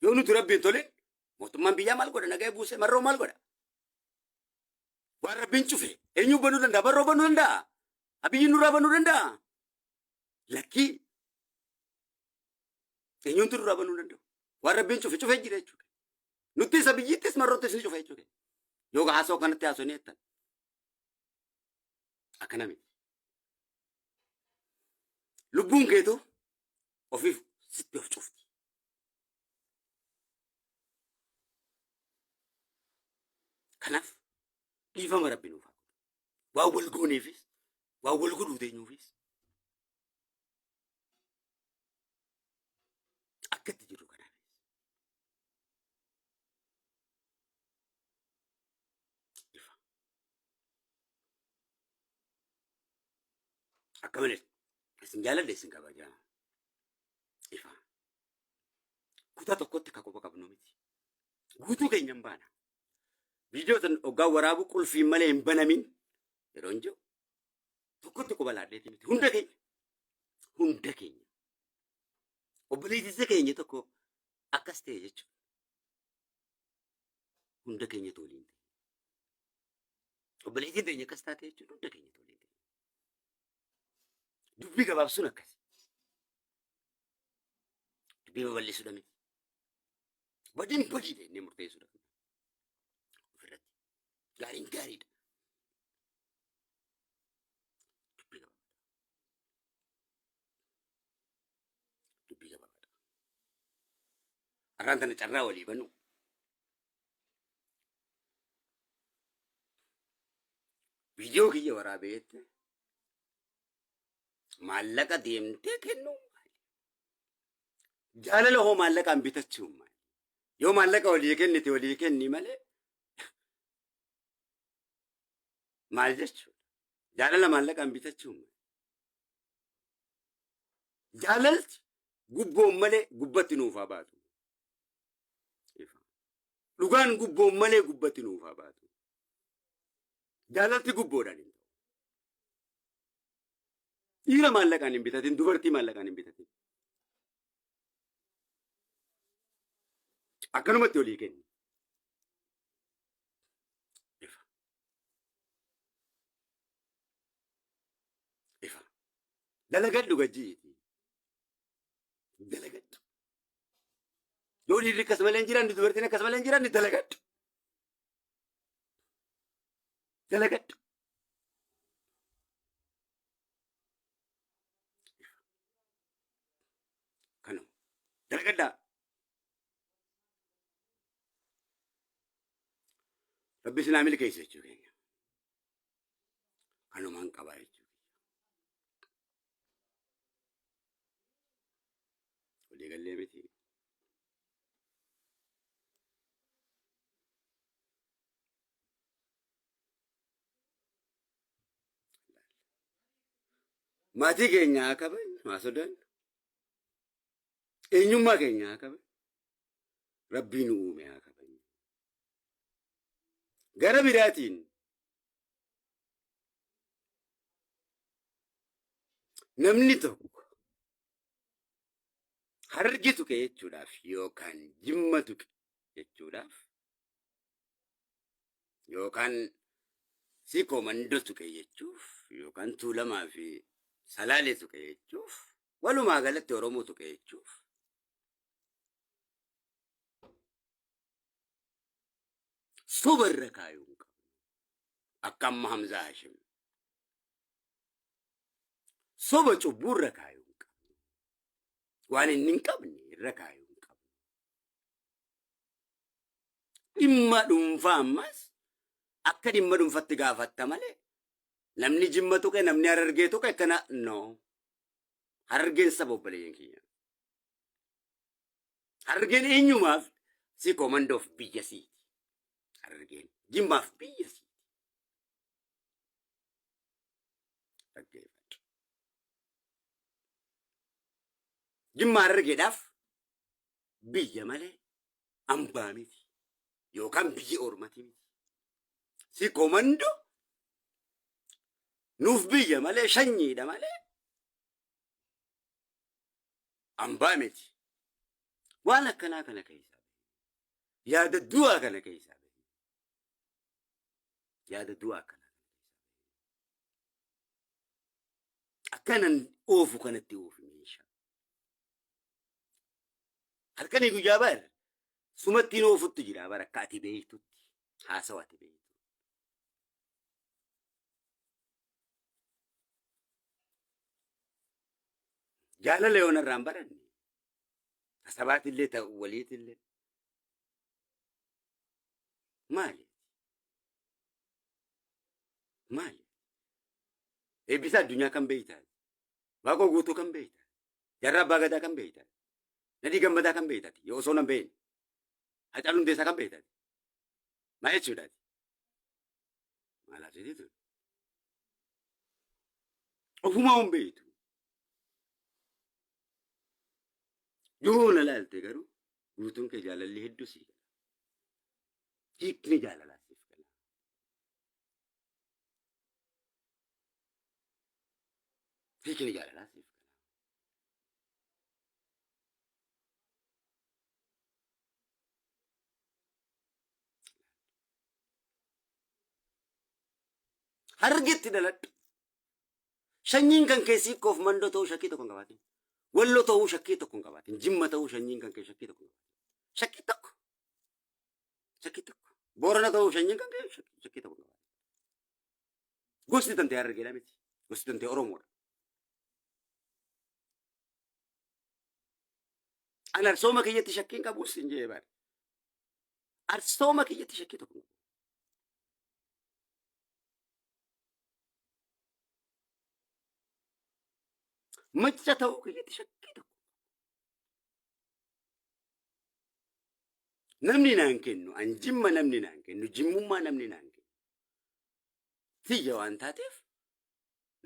Yoo nuti rabbiin tolin mootummaan biyyaa maal godha nagaya buusee marroo maal godha? Waan rabbiin cufe eenyu banuu danda'a? Barroo banuu danda'a? Abiyyiin nurraa banuu danda'a? Lakkii eenyuun nurraa banuu danda'u? Waan rabbiin cufe cufee jira jechuudha. Nuttis abiyyittis marroottis ni cufe jechuudha. Yoo haasoo kanatti haasoo ni jettan. Akkana miti. Lubbuun keetu ofiif sitti of cufti. Kanaaf dhiifama rabbi nuuf haa godhu. Waan wal gooneefis, waan wal godhuu teenyuufis akka itti jirru kanaafis. Ifa. Akka malee isin jaaladha isin kabajaa. Ifa. Kutaa tokkotti akka quba qabnu miti. Guutuu keenya hin baana. Viidiyoo tan hoggaa waraabu qulfiin malee hin banamin yeroo hin jiru tokkotti quba laadheeti miti. Hunda keenya. Hunda keenya. Obboleettii keenya tokko akkas ta'e jechuudha. Hunda keenyatu waliin ta'e. Obboleettiin teenya akkas taate jechuudha hunda keenyatu waliin ta'e. Dubbii gabaabsuun akkasi. Dubbii babal'isuudha miti. Badiin badiidha inni murteessuudha. Ofirratti. Gaariin gaariidha. Dubbii gabaabaadha. Dubbii gabaabaadha. Har'aan tana carraa walii banu. Viidiyoo kiyya waraabee jette maallaqa deemtee kennuu maali? Jaalala hoo maallaqaan bitachuu maali? Yoo maallaqa walii kennite walii kenni malee maal jechuudha? Jaalala maallaqaan bitachuu maali? Jaalalti gubboon malee gubbatti nuuf haa baatu. Dhugaan gubboon malee gubbatti nuuf haa baatu. Jaalalti gubboodhaan hin ta'u. Dhiira maallaqaan hin bitatin, dubartii maallaqaan hin bitatin. Akkanumatti olii kenni. Ifa. Ifa. Dalagadhu gajjiiti. Dalagadhu. Yoo dhiirri akkas malee hin jiraanne dubartiin akkas malee hin jiraanne dalagadhu. Dalagadhu. Kanuma. Dalagadhaa. Rabbi isin haa milkeessu jechuu keenya. Kanumaan qabaa jechuu keenya. Walii gallee miti. Maatii keenya haa kabajnu, haa sodaannu. Eenyummaa keenya haa kabajnu. Rabbii nu uume haa kabajnu. Gara biraatiin namni tokko hararge tuqe jechuudhaaf yookaan jimma tuqe jechuudhaaf yookaan sikoo mandoo tuqe jechuuf yookaan tuulamaa fi Salaalee tuqe jechuuf, walumaa galatti Oromoo tuqe jechuuf. Soba irra kaayuu hin qabnu. Akka amma Hamzaa Hashim. Soba cubbuu irra kaayuu hin qabnu. Waan inni hin qabne irra kaayuu hin qabnu. Dhimma dhuunfaa ammas akka dhimma dhuunfatti gaafatta malee namni Jimma tuqe, namni Harargee tuqe akkana no. Harargeen saba obboleeyyan kiyya. Harargeen eenyumaaf si komandoof biyya siiti. Harargeen Jimmaaf biyya siiti. Dhaggeeffadhu. Jimma Harargeedhaaf biyya malee ambaa miti yookaan biyya ormati miti. Si komando nuuf biyya malee shanyiidha malee ambaa miti. Waan akkanaa kana keessaa bahi. Yaada du'aa kana keessaa bahi. Yaada du'aa akkanaa kana keessaa bahi. Akkanan oofu kanatti oofi meeshaa. Halkanii guyyaa bar sumattiin oofutti jira bar akka ati beektutti haasawa ati beektu. Jaalala yoon irraan baranne sabaatillee ta'u waliitillee maali? Maali? Eebbisa addunyaa kan beektaa? Waaqoo guutuu kan beektaa? Jaarraa abbaa gadaa kan beektaa? Nadhii gammadaa kan beektaati? Yoo osoo nan beekne. Hacaaluu Hundeessaa kan beektaati? Maal jechuudhaati? Maal haasofti tun? Ofumaa hin beektu. Yoo na laalte garuu guutuun kee jaalalli hedduu sii gala. Hiikni jaalalaa siif gala. Hiikni jaalalaa siif gala. Harargeetti dhaladhu. Sanyiin kan kee siikkoof mandoo ta'uu shakkii tokko hin qabaatin. Walloo ta'uu shakkii tokko hin qabaatin. Jimma ta'uu sanyiin kan kee shakkii tokko hin qabaatin. Shakkii tokko. Shakkii tokko. Boorana ta'uu sanyiin kan kee shakkii tokko hin qabaatin. Gosti tantee Harargeedha miti. Gosti tantee Oromoodha. An arsooma kiyyatti shakkiin qabu sin jee bare. Arsooma kiyyatti shakkii tokko hin qabu. Macca ta'uu kiyyatti shakkii tokko. Namni naan kennu, an jimma namni naan kennu, jimmummaa namni naan kennu. Tiyya waan taateef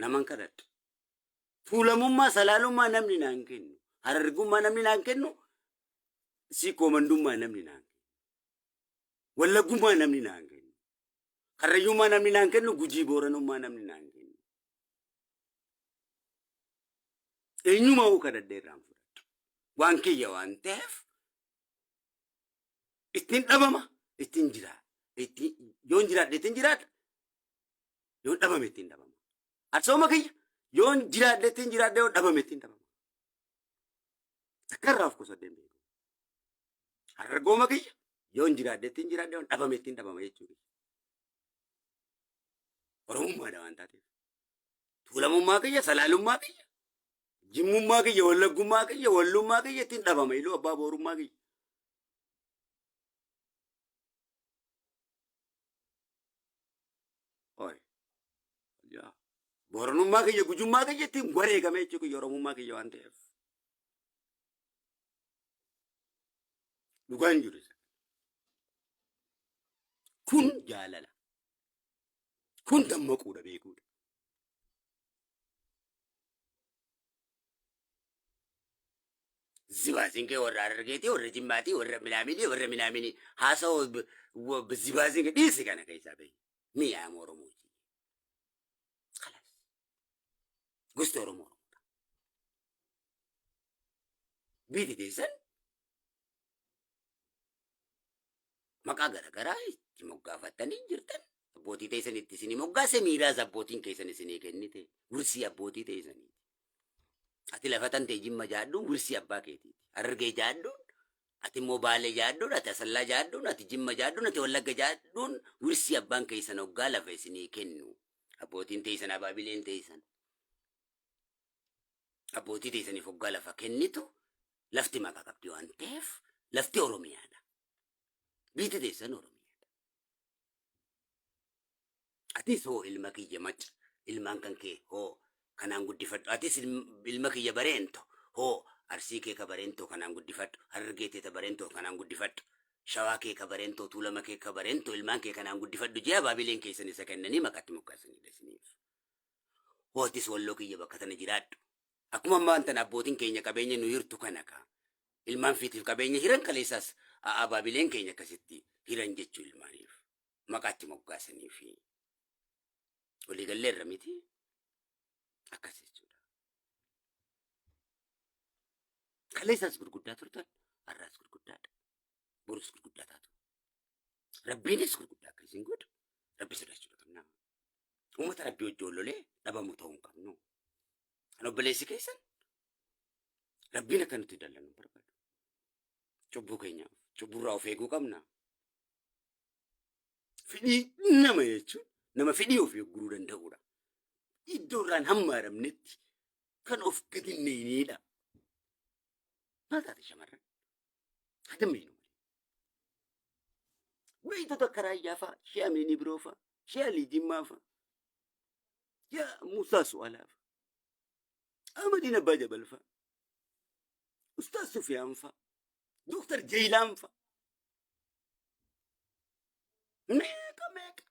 naman kadhadha. Tuulamummaa, salaalummaa namni naan kennu. Harargummaa namni naan kennu. Siikoomandummaa namni naan kennu. Wallaggummaa namni naan kennu. Karrayyummaa namni naan kennu. Gujii Booranummaa namni naan kennu. Eenyumaa hoo kadhadhee irraan fudhadhu. Waan kiyya waan ta'eef ittiin dhabama, ittiin jira. Ittiin yoon jiraadhe ittiin jiraadha. Yoon dhabame ittiin dhabama. Arsooma kiyya yoon jiraadhe ittiin jiraadha yoon dhabame ittiin dhabama. Takka irraa of qusadhee hin beeku. Harargooma kiyya yoon jiraadhe ittiin jiraadha yoon dhabame ittiin dhabama jechuudha. Oromummaadha waan taateef. Tuulamummaa kiyya, salaalummaa kiyya, jimmummaa kiyya, wallaggummaa kiyya, wallummaa kiyya ittiin dhabama. Iluu abbaa boorummaa kiyya. Oi. Yaa. Booranummaa kiyya, gujummaa kiyya ittiin wareegame jechuu kiyya Oromummaa kiyya waan ta'eef. Dhugaan jiru isa. Kun jaalala. Kun dammaquudha beekuudha. Zibaazinkee warra Harargeetii, warra Jimmaatii, warra minaaminii, warra minaaminii haasawoo zibaazinkee dhiisi kana keessaa bahi. Mi'aama Oromooti. Kalaas. Gosti Oromoo Oromoodha. Biyyi teessan maqaa garaagaraa itti moggaafattanii jirtan. Abbootii teessanitti isinii moggaase miiraas abbootiin keessan isinii kennite wirsii abbootii teessaniiti. Ati lafa tantee Jimma jaadhuun wirsii abbaa keetiiti. Harargee jaadhuun, ati immoo Baalee jaadhuun, ati Asallaa jaadhuun, ati Jimma jaadhuun, ati Wallagga jaadhuun wirsii abbaan keessan hoggaa lafa isinii kennu. Abbootiin teessan abaabileen teessan. Abbootii teessaniif hoggaa lafa kennitu lafti maqaa qabdi waan ta'eef lafti Oromiyaadha. Biiti teessan Oromiyaadha. Atis hoo ilma kiyya macca ilmaan kan kee hoo kanaan guddifadhu. Atis ilma kiyya bareento hoo Arsii kee ka bareentoo kanaan guddifadhu. Harargee tee ta bareentoo kanaan guddifadhu. Shawaa kee ka bareentoo Tuulama kee ka bareentoo ilmaan kee kanaan guddifadhu jee abaabileen keessan isa kennanii maqatti moggaasaniidha isiniif. Hoo atis Walloo kiyya bakka tana jiraadhu. Akkuma ammaan tana abbootiin keenya qabeenya nu hirtu kana ka ilmaan fiitiif qabeenya hiran kaleessaas abaabileen keenya akkasitti hiran jechuu ilmaaniif maqaatti moggaasanii fi waliigalleerra miti akkas jechuudha. Kaleessaas gurguddaa turtan, har'aas gurguddaadha. Borus gurguddaa taatu. Rabbiinis gurguddaa akka isin godhu Rabbi sodaachuu qabna. Uummata Rabbii wajjin wal lolee dhabamu ta'uu hin qabnu. Kan obboleessi keessan Rabbiin akka nuti dallannu hin barbaadu. Cubbuu keenyaaf cubburraa of eeguu qabna. Fedhii nama jechuun nama fedhii ofii hogguruu danda'udha. Iddoo irraan hammaaramnetti kan of gadi hin neeneedha. Maal taate shamarran? Hadammee nu malee. Beektota akka Raayyaa fa'a, Shee Amiinii Biroo fa'a, Shee Alii Jimmaa fa'a, Yaa Muusaa Su'aalaa fa'a, Ahmadiin Abbaa Jabal fa'a, Ustaaz Sufiyaan fa'a, Dooktar Jeeyilaan fa'a. Meeqa meeqa.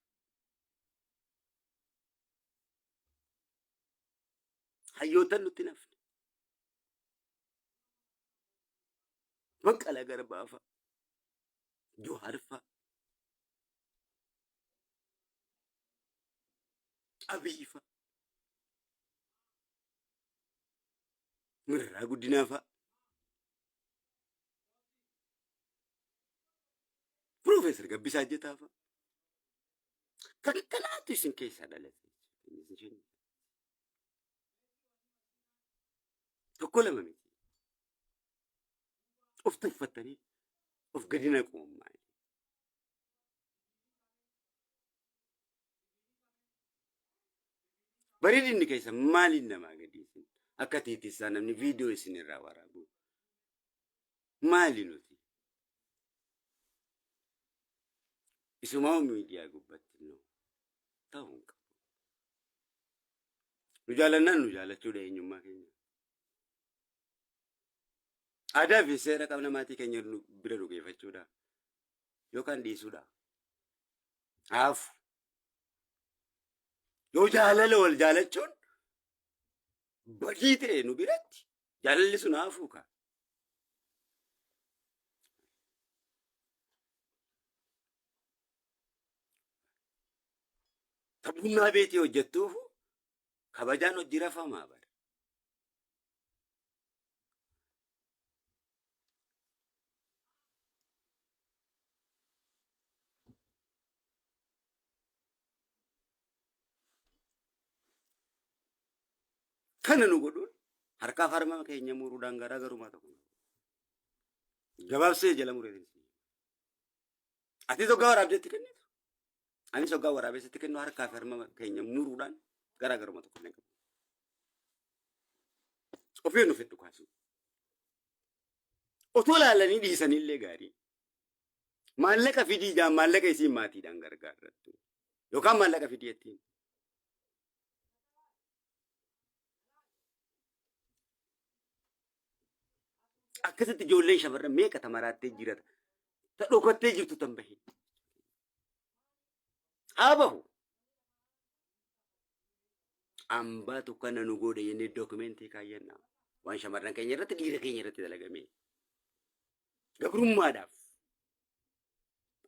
Hayyootan nutti nafne. Baqqalaa Garbaa fa'a, Johaar fa'a, Abiy fa'a, Mararaa Guddinaa fa'a, Piroofeesar Gabbisaa Ejjetaa fa'a. Kan kanaatu isin keessaa dhalate. Tokko lama miti. Of tuffatanii of gadi naqu ammaa. Bareedinni keessa maaliin namaa gadi isin akka tiitissaa namni viidiyoo isin irraa waraabu maali nuti? Isumaa miidiyaa gubbatti nu ta'uu hin qabu. Nu jaalannaan nu jaalachuudha eenyummaa keenya. Aadaa fi seera qabna maatii keenya bira dhugeeffachuudha. Yookaan dhiisuudha. Haafu. Yoo jaalala wal jaalachuun badii ta'e nu biratti jaalalli sun haafuu kaa. Tabunnaa beetii hojjettuufu kabajaan hojii rafamaa bara. Kana nu godhuun harkaaf harma keenya muruudhaan garaagarummaa tokko hin qabu. Gabaabsee jala mureetiin isin. Atis hoggaa waraabdeetti kennitu. Anis hoggaa waraabessatti kennu harkaa fi harma keenya muruudhaan garaagarummaa tokko hin qabu. Ofii nu fedhu kaasu. Otoo laalanii dhiisanillee gaarii. Maallaqa fidii jaan maallaqa isiin maatiidhaan gargaarrattu. Yookaan maallaqa fidii ittiin. Akkasitti ijoolleen shamarran meeqa ta maraattee jirata. Ta dhokattee jirtu tan bahin. Haa bahu. Ambaatu kana nu godhe jennee dookumentii kaayyannaa. Waan shamarran keenya irratti dhiira keenya irratti dalagame. Gabrummaadhaaf.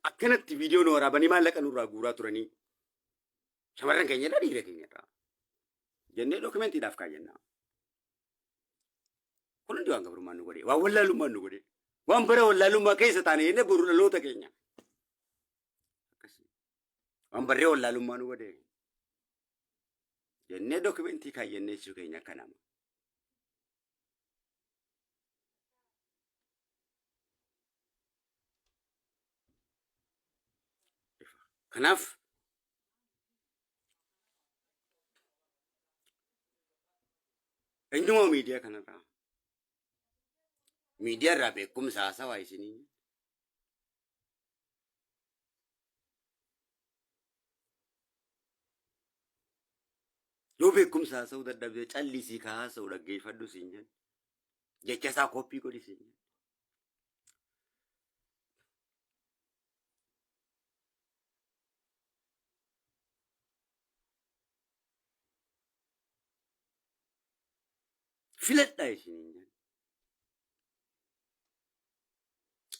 Akkanatti viidiyoo nu waraabanii maallaqa nurraa guuraa turanii. Shamarran keenya irraa dhiira keenya irraa. Jennee dookumentiidhaaf kaayyannaa. Kun hundi waan gabrummaan nu godhe, waan wallaalummaan nu godhe, waan bara wallaalummaa keessa taane jennee boru dhaloota keenya. Akkasii. Waan barree wallaalummaa nu godhe. Jennee dokumentii kaayyannee jechuu keenya akka nama. Kanaaf eenyumaa miidiyaa kanarraa? Miidiyaa irraa beekumsa haasawaa isinii. Yoo beekumsa haasa'uu dadhabde, callisii ka haasa'u dhaggeeffadhu siin jenna. Jecha isaa copy godhi siin jenna. Filadhaa isiniin jenna.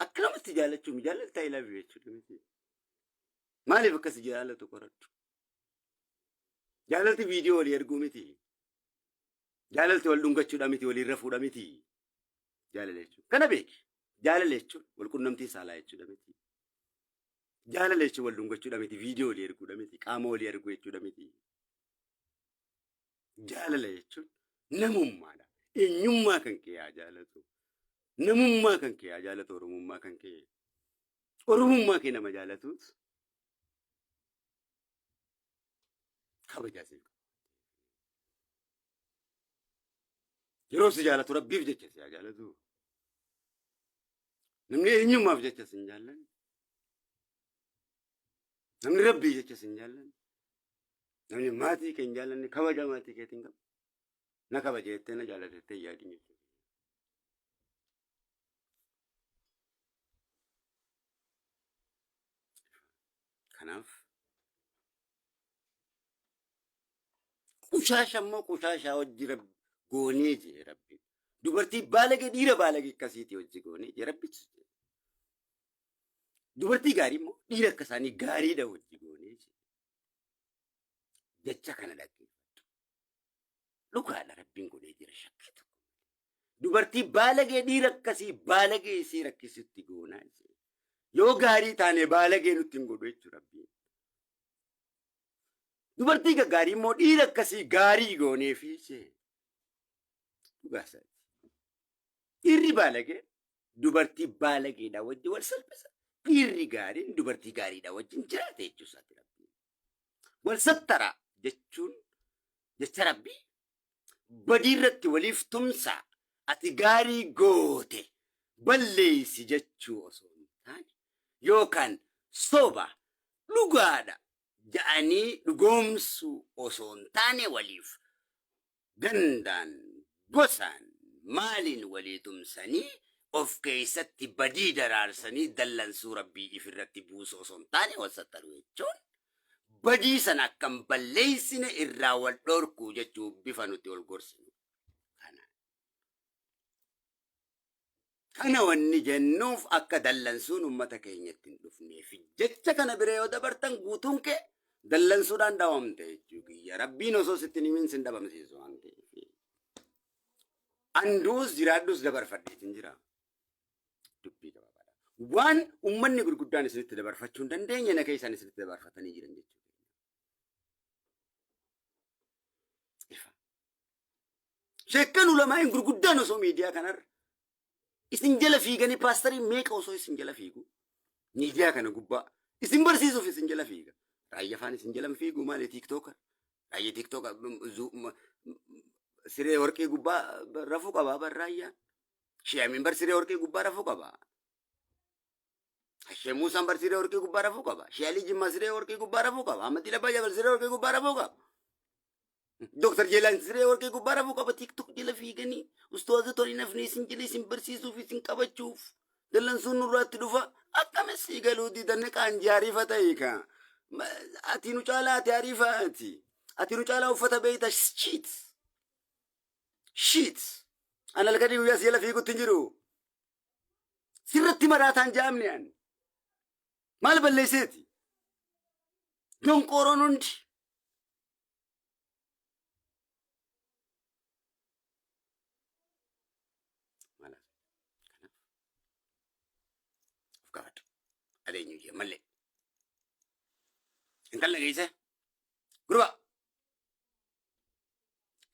Akka namatti jaallachuun jaallalta, I love you jechuudha miti. Maaliif akkas jaallatu qoradhu. Jaalalti viidiyoo walii erguu miti. Jaalalti wal dhungachuudha miti, waliin rafuudha miti. Jaalala jechuun. Kana beeki. Jaalala jechuun wal qunnamtii saalaa jechuudha miti. Jaalala jechuun wal dhungachuudha miti, viidiyoo walii erguudha miti, qaama walii arguu jechuudha miti. Jaalala jechuun namummaadha. Eenyummaa kan kee haa jaalatu. Namummaa kan kee haa jaalatu, Oromummaa kan kee. Oromummaa kee nama jaalatuut kabajaa siif qaba. Yeroo si jaalatu Rabbiif jecha si haa jaalatu. Namni eenyummaaf jecha si hin jaallanne. Namni Rabbii jecha si hin jaallanne. Namni maatii kee hin jaallanne kabaja maatii keetiin qabu. Na kabaja jettee, na jaallata jettee yaadin jechuudha. Kanaaf qushaasha immoo qushaashaa hojii Rabbi goonee jee Rabbi. Dubartii baalagee, dhiira baalagee akkasiitii hojii goonee jee Rabbi. Dubartii gaarii immoo dhiira akka isaanii gaariidha hojii goonee jee. Jecha kana dhaggeeffadhu. Dhugaadha, Rabbiin godhee jira shakkii tokko. Dubartii baalagee dhiira akkasii baalagee isii rakkisutti goonaa jee. Yoo gaarii taane baalagee nutti hin godhu jechuudha Rabbiin. Dubartii gaggaarii immoo dhiira akkasii gaarii goonee fi jee. Dhugaa isaati. Dhiirri baalagee dubartii baalageedha wajjin wal salphisa. Dhiirri gaariin dubartii gaariidha wajjin jiraata jechuu isaati Rabbiin. Wal sattara jechuun jecha Rabbii badii irratti waliif tumsa, ati gaarii goote balleessi jechuu osoo hin taane, yookaan soba dhugaadha ja'anii dhugoomsuu osoo hin taane, waliif gandaan, gosaan, maaliin walii tumsanii of keessatti badii daraarsanii dallansuu Rabbii ifirratti buusu osoo hin taane, wal sattaruu jechuun badii sana akka hin balleessine irraa wal dhorkuu jechuu, bifa nuti wal gorsinu. Kana. Kana wanni jennuuf akka dallansuun uummata keenyatti hin dhufneef. Jecha kana bira yoo dabartan guutuun kee dallansuudhaan dhawamte jechuu kiyya. Rabbiin osoo sitti hin himin sin dhabamsiisu waan ta'eef. Anduus jiraadhus dabarfadheetiin jira. Dubbii gabaabaadha. Waan uummanni gurguddaan isinitti dabarfachuu hin dandeenye na keessaan isinitti dabarfatanii jiran jechuudha. Ifa. Sheekkan ulamaa'in gurguddaan osoo miidiyaa kanarra isin jala fiiganii, paastariin meeqa osoo isin jala fiigu, miidiyaa kana gubbaa isin barsiisuuf isin jala fiiga. Raayyaa afaan isin jala fiigu maali TikToker? Raayyaa TikToker siree warqii gubbaa rafuu qaba bar raayyaan. Shi'amiin bar siree warqii gubbaa rafuu qaba. Shee Muusaan bar siree warqii gubbaa rafuu qaba. Shee Alii Jimmaa siree warqii gubbaa rafuu qaba. Ahmad Labbaa Jabal siree warqii gubbaa rafuu qaba. Dooktar Jeelaan siree warqii gubbaa rafuu qaba. TikTok jala fiiganii ustaaza tolii nafni isin jala isin barsiisuuf isin qabachuuf dallansuun nurraatti dhufa. Akkamis sii galuu didanne qaanjii ariifa ta'e ka. Ati nu caalaa, ati ariifa ati. Ati nu caalaa uffata beeyta, shit. Shit. Ani halkanii guyyaa si jala fiigutti hin jiru. Sirratti maraataan jaamne ani. Maal balleesseeti? Donqooroon hundi. Maal kanaaf of gaafadhu. Adeenyu jee malee. Intala geesse. Gurba.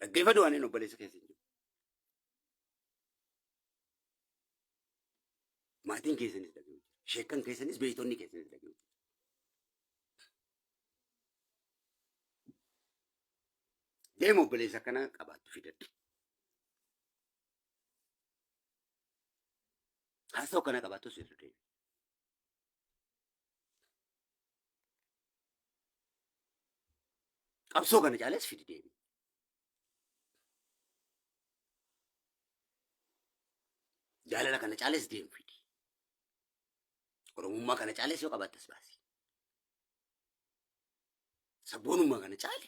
Dhaggeeffadhu waan inni obboleessa keessa hin jiru. Maatiin keessanis dhaggeeffatu. Sheekkan keessanis beeytonni keessanis dhaggeeffatu. Deema obboleessa akkana qabaattu fidadhu. Haasa'u akkana qabaattu sirri deemi. Qabsoo kana caalees fidi deemi. Jaalala kana caalees deemu fidi. Oromummaa kana caalees yoo qabaattes baasi. Sabboonummaa kana caale,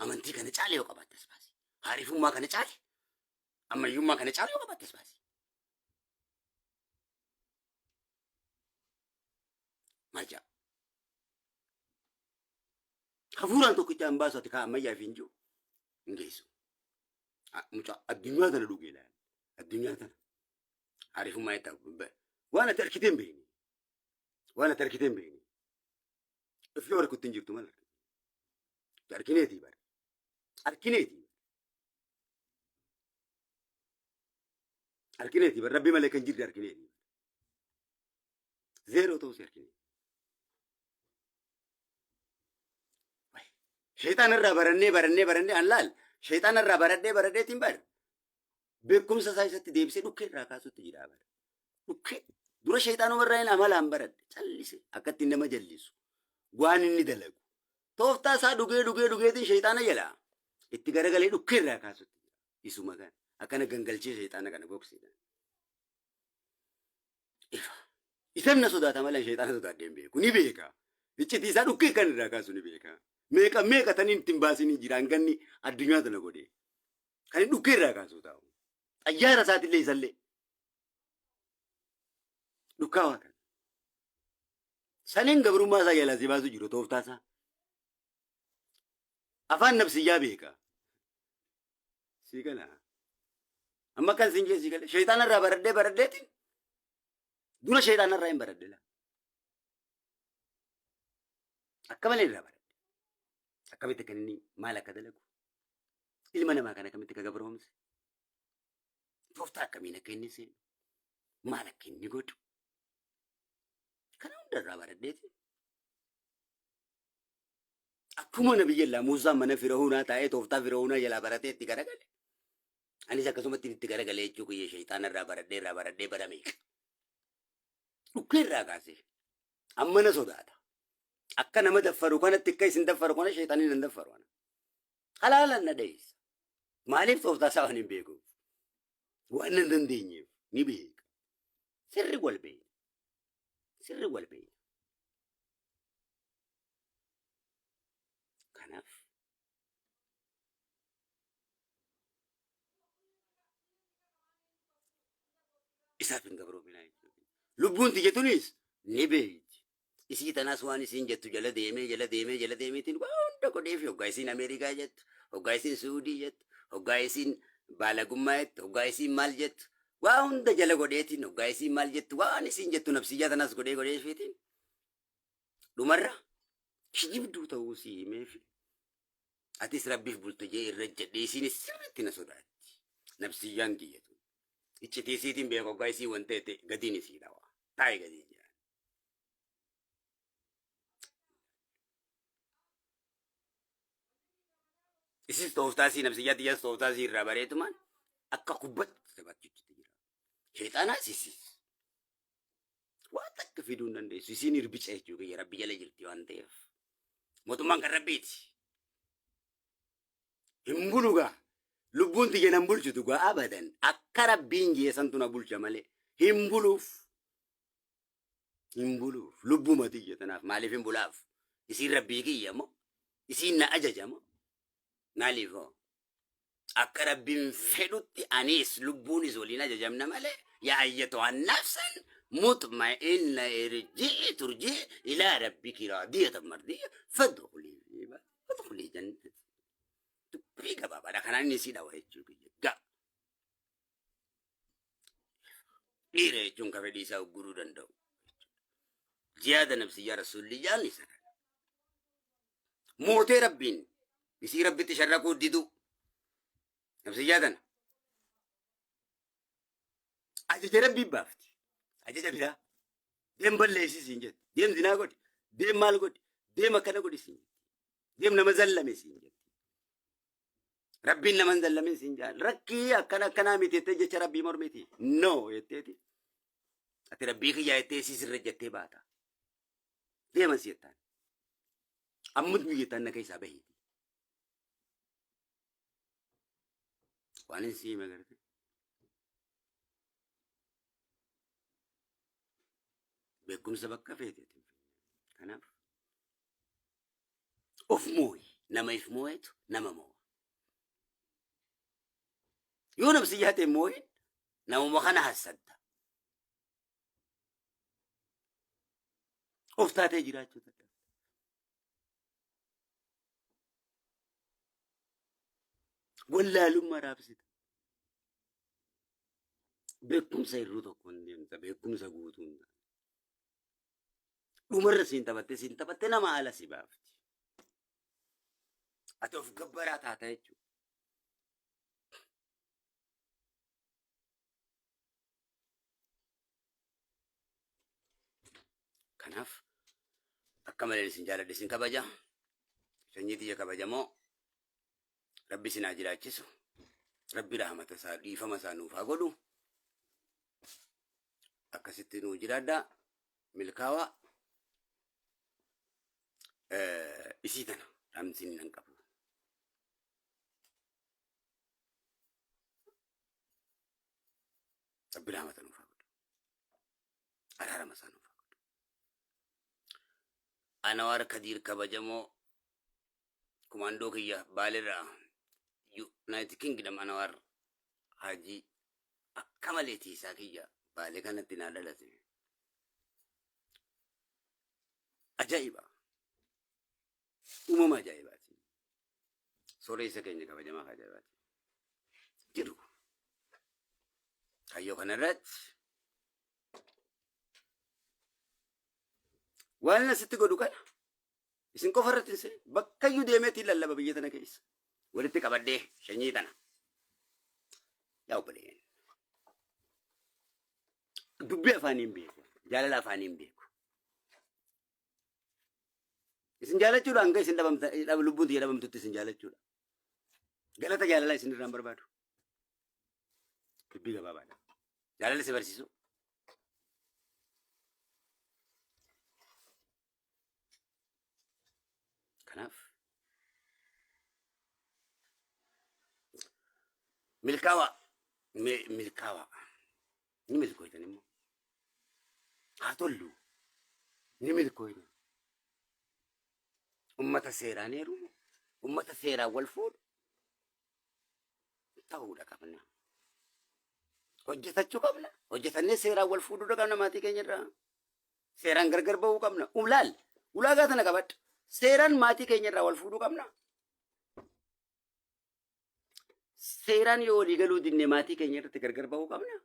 amantii kana caale yoo qabaattes baasi. Haarifummaa kana caale, ammayyummaa kana caale yoo qabaattes baasi. Maal jedha? Hafuuraan tokkicha hin baasu ati kaa ammayyaa fi hin jiru hin geessu. Mucaa addunyaa tana dhugee ilaali. Addunyaa tana. Haarifummaa itti waan ati argitee hin beekne. Waan ati argitee hin beekne. Ifii harkutti hin jirtu maal argite? Argineetii bara. Argineetii. Argineetii bara. Rabbi malee kan jirre argineetii. Zeeroo ta'uu si argineetii. Sheexaan irraa barannee barannee barannee an laal. Sheexaan irraa baradhee baradheetiin bar. Beekumsa isaa isatti deebisee dhukkee irraa kaasutti jira bara. Dhukkee. Dura sheexaanuma irraa hin amalaan baradhe. Callise akka ittiin nama jallisu. Waan inni dalagu. Tooftaa isaa dhugee dhugee dhugeetiin sheexaana jalaa itti garagalee dhukkee irraa kaasutti jira. Isuma kana. Akkana gangalchee sheexaana kana gogsiidha. Ifa. Isan na sodaata malee sheexaana sodaadhee hin beeku. Ni beeka. Iccitii isaa dhukkee kan irraa kaasu ni beeka. Meeqa meeqa taniin ittiin baasanii jira hanganni addunyaa tana godhee. Kan inni dhukkee irraa kaasu taa'u. Xayyaara isaatillee isallee. Dhukkaawaa kana. Saniin gabrummaa isaa jalaa si baasu jiru tooftaa isaa. Afaan nafsiyyaa beeka. Sii gala. Amma kan siin jee sii gala. Sheexaana irraa baradhee baradheetiin dura sheexaana irraa hin baradhe laa. Akka malee irraa baradhe. Akkamitti kan inni maal akka dalagu. Ilma namaa kana akkamitti akka gabroomse. Tooftaa akkamiin akka inni seenu. Maal akka inni godhu. Kana hunda irraa baradheeti. Akkuma nabiyyallaa Muusaan mana Fir'aunaa taa'ee tooftaa Fir'aunaa jalaa baratee itti garagale. Anis akkasumatti itti garagalee jechuu kiyya shayxaana irraa baradhee irraa baradhee bara meeqa. Dhukkee irraa kaasee. Amma na sodaata. Akka nama daffaru kanatti akka isin daffaru kana shayxaaniin hin daffaru. Halaalaan na dheessa. Maaliif tooftaa isaa waan hin beekuuf? Waan hin dandeenyeef ni beeka. Sirri wal beekna. Sirri wal beekna. Kanaaf isaaf hin gabroominaa jechuudha. Lubbuun tiyya tunis ni beekti. Isii tanaas waan isiin jettu jala deemee jala deemee jala deemeetiin waa hunda godheefi hoggaa isiin Ameerikaa jettu, hoggaa isiin Suudii jettu, hoggaa isiin baalagummaa jettu, hoggaa isiin maal jettu, waa hunda jala godheetiin hoggaa isiin maal jettu, waan isiin jettu nafsiyyaa tanaas godhee godheefiitiin dhumarra kijibduu ta'uu sii himeefi atis rabbiif bulta jee irra jedhee isiinis sirriitti na sodaatti. Nafsiyyaan tiyya tun. Iccitii isiitiin beeka hoggaa isii wanta ta'e gatiin isii dhawa. Taa'e gatiin jedhan. Isis tooftaa isii nafsiyyaa tiyyas tooftaa isii irraa bareetumaan akka kubbatti taphachuutti jira. Sheexaanaas isis. Waan takka fiduu hin dandeessu. Isiin irbica jechuu kiyya rabbi jala jirti waan ta'eef. Mootummaan kan rabbiiti. Hin bulu gaa. Lubbuun tiyya nan bulchitu gaa abadan. Akka rabbiin jeesantu na bulcha malee. Hin buluuf. Hin buluuf. Lubbuma tiyya tanaaf maaliif hin bulaaf? Isiin rabbii kiyya moo? Isiin na ajaja moo? Maaliif hoo? Akka rabbiin fedhutti anis lubbuunis waliin ajajamna malee yaa ayyatuha nafsan mutma'inna irji'i turji'i ilaa rabbiki raadiyatan mardiyya fadkhulii fi ibadi fadkhulii jannati. Dubbii gabaabaadha kanaan inni sii dhawa jechuu kiyya. Ga. Dhiira jechuun ka fedhii isaa ugguruu danda'u. Jihaada nafsiyyaa rasuulli jaan isa kana. Mootee Rabbiin isii Rabbitti sharrakuu diduu. Nafsiyyaa tana. Ajaja Rabbii baafti. Ajaja biraa. Deem balleessi siin jetti. Deem zinaa godhi. Deem maal godhi. Deem akkana godhi siin jetti. Deem nama zallame siin jetti. Rabbiin nama hin zallamin siin jaan. Rakkii akkana akkanaa miti jettee jecha Rabbii mormiti. No jetteeti. Ati Rabbii kiyyaa jettee isii sirra jettee baata. Deeman si jettaan. Ammut biyyattaan na keessaa bahiiti. Waan hin siime garte. Beekumsa bakka feeteeti. Kanaaf of mooyi. Nama if moo'etu nama moo'a. Yoo namsi yaate moo'in namuma kana hassadda. Of taatee jiraachuu dadhabda. Wallaalummaa raabsita. Beekumsa hir'uu tokko hin deemta. Beekumsa guutuu hin taane. Dhumarra siin taphattee siin taphattee nama ala si baafti. Ati of gabbaraa taata jechuudha. Kanaaf akka malee isin jaaladha isin kabaja. Sanyii tiyya kabajamoo Rabbi isin haa jiraachisu. Rabbi rahmata isaa dhiifama isaa nuuf haa godhu. Akkasitti nuu jiraadhaa. Milkaawaa. Isii tana dhaamsiin nan qabu. Rabbi rahmata nuuf haa godhu. Araarama isaa nuuf haa godhu. Anwaar Kadiir kabajamoo kumaandoo kiyya Baalirraa United Kingdom Anwaar Hajii akka malee tiisaa kiyya Baalee kanatti naa dhalate. Ajaa'iba! Uumama ajaa'ibaati. Sooressa keenya kabajamaa ajaa'ibaati. Jiru. Kaayyoo kanarratti waan asitti godhu kana isin qofa irratti hin seenu. Bakkayyuu deemeetiin lallaba biyya tana keessa. Walitti qabadhee sanyii tana. Yaa obboleeyyan. Dubbii afaanii hin beeku. Jaalala afaanii hin beeku. Isin jaalachuudha hanga isin dhabamta lubbuun tiyya dhabamtutti isin jaalachuudha. Galata jaalalaa isin irraan barbaadu. Dubbii gabaabaadha. Jaalala si barsiisu. Kanaaf milkaawaa milkaawaa ni milkooytan immoo haa tollu ni milkooytan. Ummata seeraan heerumu, ummata seeraan wal fuudhu ta'uudha qabna. Hojjetachuu qabna. Hojjetannee seeraan wal fuudhuudha qabna maatii keenya irraa. Seeraan gargar ba'uu qabna. Ulaal ulaagaa tana qabadha. Seeraan maatii keenya irraa wal fuudhuu qabna. Seeraan yoo walii galuu dinne maatii keenya irratti gargar ba'uu qabna.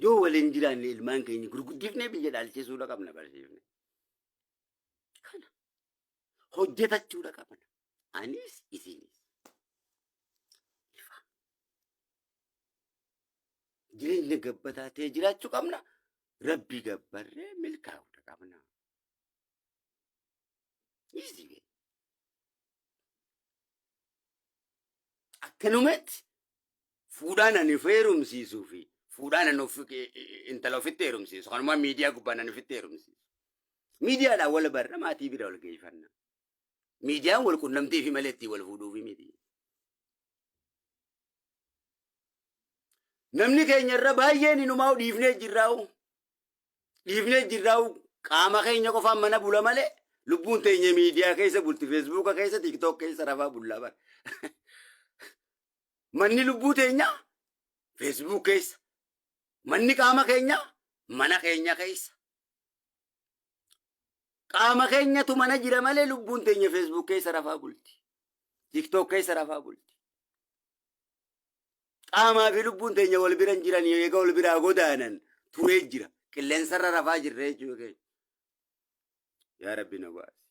Yoo waliin jiraanne ilmaan keenya gurguddifnee biyya dhaalchisuudha qabna barsiifne. Kana hojjetachuudha qabna. Anis isinis. Ifa. Jireenya gabbataa ta'e jiraachuu qabna. Rabbi gabbarree milkaa'uudha qabna. Easy. Akkanumatti fuudhaan ani of heerumsiisuu fi fuudhaan ani of intala ofitti heerumsiisu kanumaa miidiyaa gubbaan ani ofitti heerumsiisu. Miidiyaadhaan wal barra maatii bira wal geeffanna. Miidiyaan wal qunnamtii fi malee ittiin wal fuudhuufi miti. Namni keenya irra baay'een inumaa dhiifnee jirraa'u. Dhiifnee jirraa'u qaama keenya qofaan mana bula malee lubbuun teenya miidiyaa keessa bulti feesbuuka keessa tiiktook keessa rafaa bullaa bara. Manni lubbuu teenyaa feesbuuk keessa. Manni qaama keenyaa mana keenya keessa. Qaama keenyatu mana jira malee lubbuun teenya feesbuuk keessa rafaa bulti. Tiiktook keessa rafaa bulti. Qaamaa fi lubbuun teenya wal bira hin jiran eega wal biraa godaanan turee jira. Qilleensarra rafaa jirra jechuu keenya. Yaa Rabbi na baasi.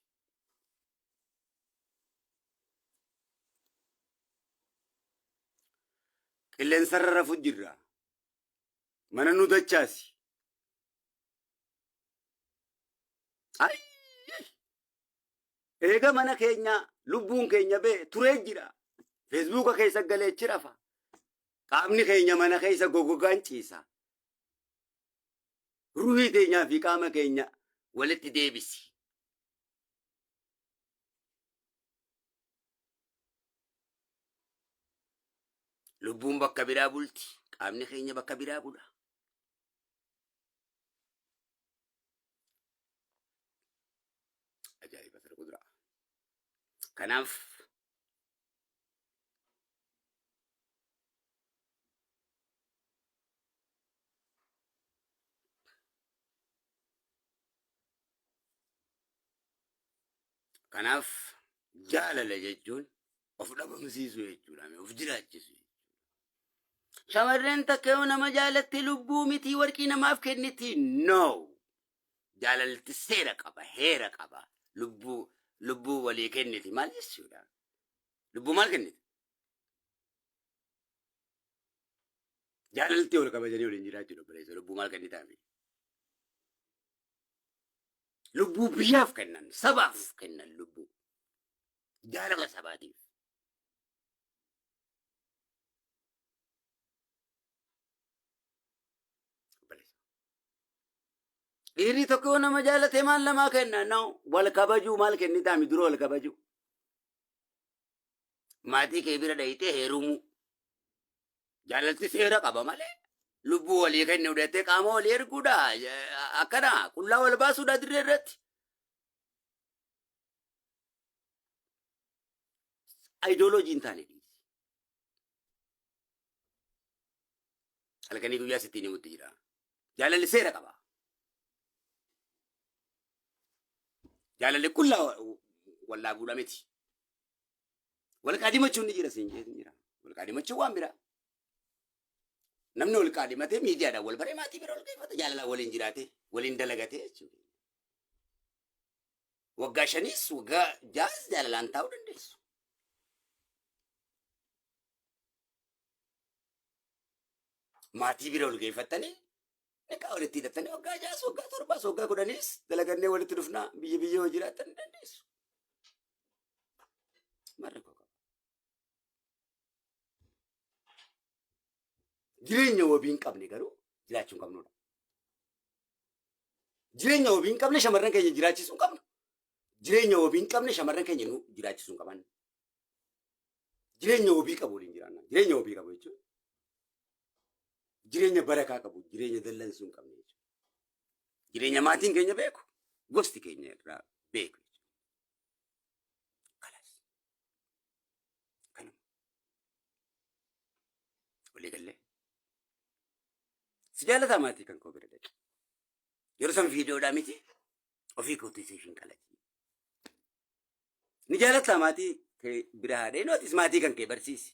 Qilleensarra rafu jirra. Mana nu dachaasi. Ay! Eega mana keenya lubbuun keenya bee turee jira. Feesbuuka keessa galee achi rafa. Qaamni keenya mana keessa gogogaan ciisa. Ruhii teenyaa fi qaama keenya walitti deebisi. Lubbuun bakka biraa bulti. Qaamni keenya bakka biraa bula. Ajaa'iba sana kuduraa. Kanaaf Kanaaf jaalala jechuun of dhabamsiisuu jechuudha, of jiraachisu jechuudha. Shamarreen takka yoo nama jaalatte lubbuu mitii warqii namaaf kenniti. No! Jaalalti seera qaba, heera qaba. Lubbuu lubbuu walii kenniti maal jechuudha? Lubbuu maal kenniti? Jaalalti wal kabajanii waliin jiraachuudha obboleessa lubbuu maal kennitaafi? Lubbuu biyyaaf kennan, sabaaf kennan lubbuu. Jaalala sabaatiif. Dhiirri tokko yoo nama jaalate maal namaa kenna? No, wal kabajuu maal kennitaami dura wal kabajuu. Maatii kee bira dhayitee heerumuu. Jaalalti seera qaba malee lubbuu walii kennu deettee qaama walii erguudha. Akkana qullaa wal baasuudha dirree irratti. Ayidooloojii hin taane dhiisi. Halkanii guyyaa sittiin himutti jira. Jaalalli seera qaba. Jaalalli qullaa wallaabuudha miti. Wal qaadimachuun ni jira siin jeetin jira. Wal qaadimachuun waan biraa. Namni wal qaadimatee miidiyaadhaan wal baree maatii bira wal geeffata jaalalaan waliin jiraatee waliin dalagatee jechuudha. Waggaa shaniis waggaa ja'as jaalalaan taa'uu dandeessu. Maatii bira wal geeffattanii niqaa walitti hidhattanii waggaa ja'as waggaa torbaas waggaa kudhaniis dalagannee walitti dhufnaa biyya biyya yoo jiraattan ni dandeessu. Maal rakkoo qaba? Jireenya wabii hin qabne garuu jiraachuu hin qabnudha. Jireenya wabii hin qabne shamarran keenya jiraachisuu hin qabnu. Jireenya wabii hin qabne shamarran keenya nu jiraachisuu hin qaban. Jireenya wabii qabu waliin jiraanna. Jireenya wabii qabu jechuun jireenya barakaa qabu, jireenya dallansuu hin qabne jechuudha. Jireenya maatiin keenya beeku, gosti keenya irraa beeku jechuudha. Kalas. Kanuma. Walii gallee. Si jaalataa maatii kan koo bira dhaqi. Yeroo san viidiyoodhaa miti ofii kootii siif hin qalati. Ni jaalataa maatii kee bira haadhee nootis maatii kan kee barsiisi.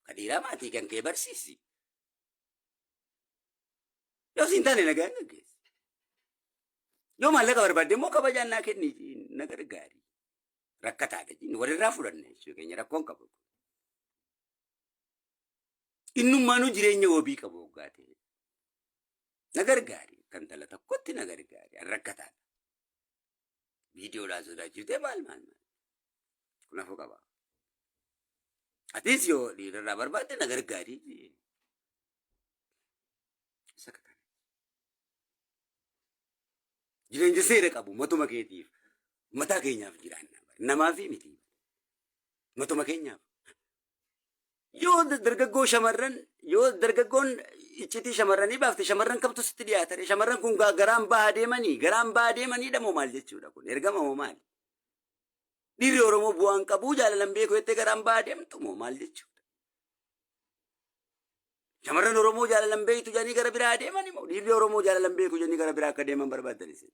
Ka dhiiraa maatii kan kee barsiisi. Yoo siin taane nagaan gaggeessi. Yoo maallaqa barbaadde immoo kabajaan naa kenni na gargaari. Rakkataadha jenni walirraa fudhanna jechuu keenya rakkoon qabu. Innummaanuu jireenya wabii qabu hoggaa ta'e. Na gargaari. Kan tala tokkotti na gargaari. An rakkataadha. Viidiyoodhaan sodaachiftee maal maal maal. Kun hafuu qaba. Atis yoo dhiirarraa barbaadde na gargaari. Isa akka kana. Jireenya seera qabu matuma keetiif mataa keenyaaf jiraanna. Namaafi miti. Matuma keenyaaf. Yoo dargaggoo shamarran yoo dargaggoon iccitii shamarranii baafte shamarran kamtu sitti dhiyaatare shamarran kun garaan baha deemanii garaan baha deemanii moo maal jechuudha kun ergama moo maali? Dhiirri Oromoo bu'aan qabuu jaalalan beeku jettee garaan baha deemtu moo maal jechuudha? Shamarran Oromoo jaalalan beektu jedhanii gara biraa deemanii moo dhiirri Oromoo jaalalan beeku jedhanii gara biraa akka deeman barbaadan isin?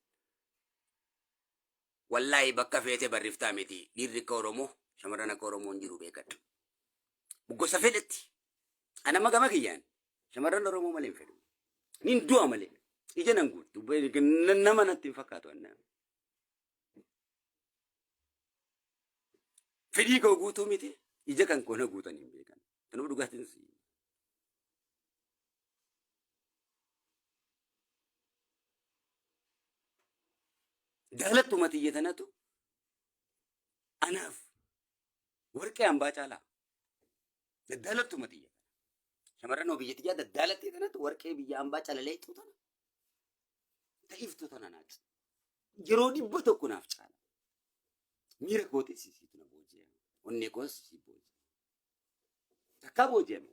Wallaahi bakka feete barriftaa miti dhiirri akka Oromoo shamarran akka Oromoo hin jiru beekadhu. Gosa fedhetti. Anama gama kiyyaan shamarran Oromoo malee hin fedhu. Nin du'a malee. Ija nan guuttu. Nama natti hin fakkaatu annaa. Fedhii koo guutuu miti. Ija kan koo na guutan hin beekan. Kanuma dhugaatiin si. Daalattuma tiyya tanatu anaaf warqee hambaa caalaa. Daddaalattu matiyya. Shamarran hoo biyya tiyyaa daddaalattee tanatti warqee biyya hambaa calaleexxu tana. Ta'iftu tana naaf. Yeroo 100 naaf caala. Miira kootis isiitu na booji'a. Onnee koos isii booji'a. Takkaa booji'ame.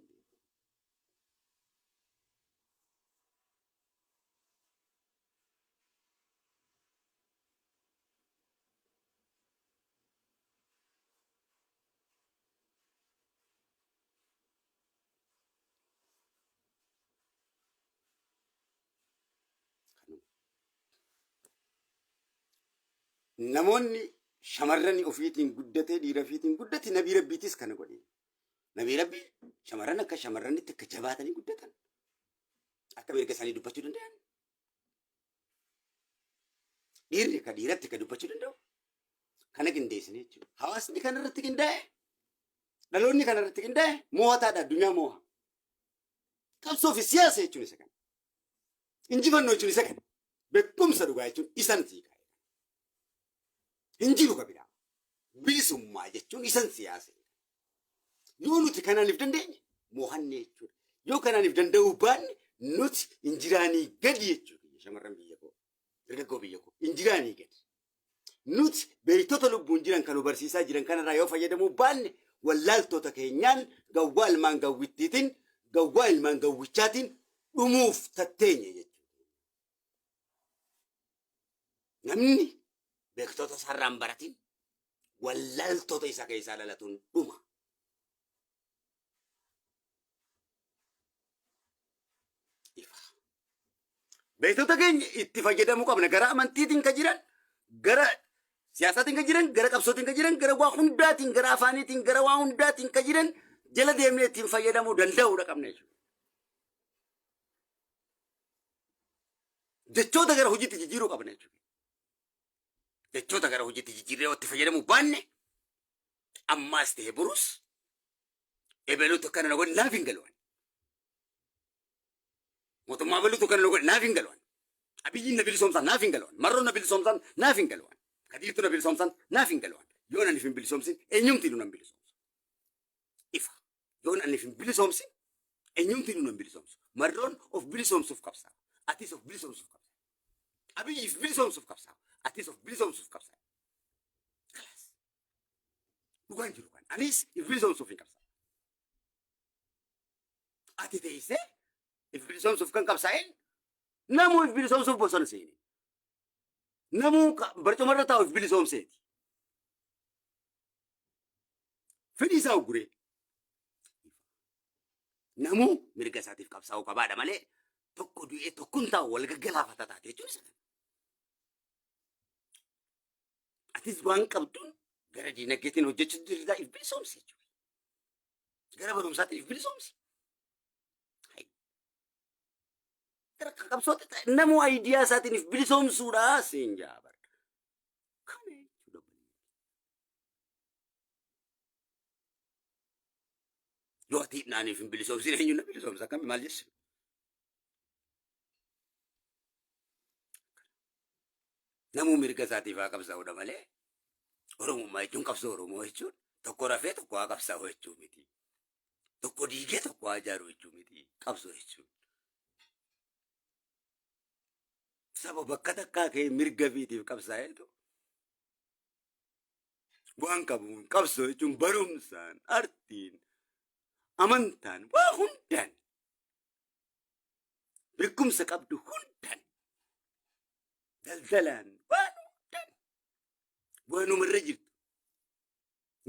Namoonni shamarran ofiitiin guddatee dhiira ofiitiin guddate nabii rabbiitis kana godhe. Nabii rabbii shamarran akka shamarranitti akka jabaatanii guddatan. Akka mirga isaanii dubbachuu danda'an. Dhiirri akka dhiiratti akka dubbachuu danda'u. Kana qindeessine jechuudha. Hawaasni kana irratti qindaa'e, dhaloonni kana irratti qindaa'e moo'ataadha addunyaa moo'a. Qabsoo fi siyaasa jechuun isa kana. Injifannoo jechuun isa kana. Beekumsa dhugaa jechuun isan sii kaa'e. Hin jiru ka biraa. Bilisummaa jechuun isan siyaasa. Yoo nuti kanaan if dandeenye moo'anne jechuudha. Yoo kanaan if danda'uu baanne nuti injiraanii gadi jechuudha. Shamarran biyya koo, dargaggoo biyya koo injiraanii gadi. Nuti beektota lubbuun jiran kan nu barsiisaa jiran kanarraa yoo fayyadamuu baanne wallaaltota keenyaan gawwaa ilmaan gawwittiitiin gawwaa ilmaan gawwichaatiin dhumuuf tatteenye jechuudha. Namni beektota isaarraa hin baratin wallaaltota isa keessaa dhalatuun dhuma. Ifa. Beektota keenya itti fayyadamuu qabna. Gara amantiitiin kan jiran, gara siyaasaatiin kan jiran, gara qabsootiin kan jiran, gara waa hundaatiin, gara afaaniitiin, gara waa hundaatiin kan jiran jala deemnee ittiin fayyadamuu danda'uudha qabna jechuudha. Jechoota gara hojiitti jijjiiruu qabna jechuudha. Jechoota gara hojiitti jijjiirree itti fayyadamuu baanne ammaas ta'e borus ebeluutu akkana na godhe naaf hin galu. Mootummaa ebeluutu akkana na godhe naaf hin galu. Abiyyiin na bilisoomsan naaf hin galu. Marroon na bilisoomsan naaf hin galu. Kadiirtu na bilisoomsan naaf hin galu. Yoo nan hin bilisoomsin eenyumtiinuu nan bilisoomsu. Ifa. Yoo nan hin bilisoomsin eenyumtiinuu nan bilisoomsu. Marroon of bilisoomsuuf qabsaa'a. Atis of bilisoomsuuf qabsaa'a. Abiyyiif bilisoomsuuf qabsaa'a. Atis of bilisoomsuuf qabsaa'a. Kalaas. Dhugaan jiru kan. Anis if bilisoomsuuf hin qabsaa'u. Ati teessee if bilisoomsuuf kan qabsaa'een namuu if bilisoomsuuf bosona seene. Namuu barcumarra taa'u if bilisoomseeti. Fedhii isaa ugguree. Namuu mirga isaatiif qabsaa'uu qabaadha malee tokko du'ee tokko hin taa'u wal gaggalaafata taate jechuun isa kana. Atis waan qabduun gara diinagdeetiin hojjechuu jirtaa if bilisoomsi jechuudha. Gara barumsaatiin if bilisoomsi. Gara qabsootti namuu ayidiyaa isaatiin if bilisoomsuudha siin jaa bara. Kana jechuudha. Yoo ati naaniif hin bilisoomsin eenyu na bilisoomsa akkami maal jesse? Namuu mirga isaatiif haa qabsaa'udha malee Oromummaa jechuun qabsoo Oromoo jechuun tokko rafee tokko haa qabsaa'u jechuu miti. Tokko diigee tokko haa ijaaru jechuu miti. Qabsoo jechuun. Saba bakka takkaa ka'ee mirga ofiitiif qabsaa'eetu waan qabuun qabsoo jechuun barumsaan, artiin, amantaan, waa hundaan beekumsa qabdu hundaan daldalaan waan hundaan waanumarra jirtu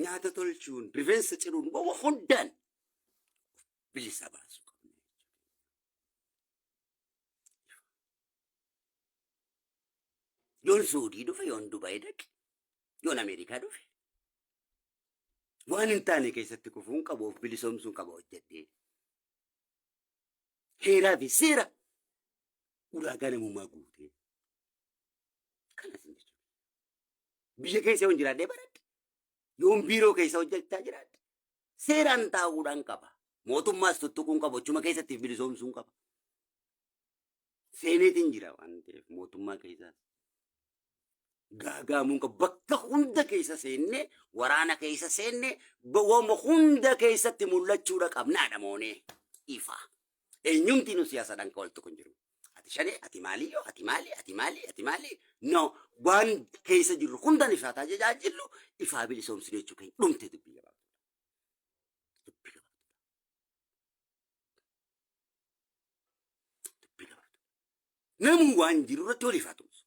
nyaata tolchuun rifeensa ciruun waan hundaan bilisa baasuu qabna jechuudha. Yoon Suudii dhufe, yoon Dubaay dhaqe, yoon Ameerikaa dhufe waan hin taane keessatti kufuun qabu of bilisoomsuun qaba hojjedhee. Heeraa fi seera Ulaagaa namummaa guutee. Kanas hin jechuudha. Biyya keessa yoon jiraadhee baradhe. Yoon biiroo keessa hojjechaa jiraadhe. Seeraan taa'uudhaan qaba. Mootummaas tuttuquun qaba. Achuma keessatti bilisoomsuun qaba. Seeneetiin jira waan ta'eef mootummaa keessaas. Gaagaamuun qaba. Bakka hunda keessa seennee, waraana keessa seennee, waanuma hunda keessatti mul'achuudha qabnaadha moonee. Ifa. Eenyumti nu siyaasaadhaan kan walitti kun jiru. Ati shanee, ati maaliyyoo, ati maali, ati maali, ati maali. No, waan keessa jirru hundaan ifaa tajaajillu ifaa bilisoomsinu jechuu keenya dhumte dubbii gabaabduu. Dubbii gabaabduu. Dubbii gabaabduu. Namuu waan jiru irratti waliif haa tumsu.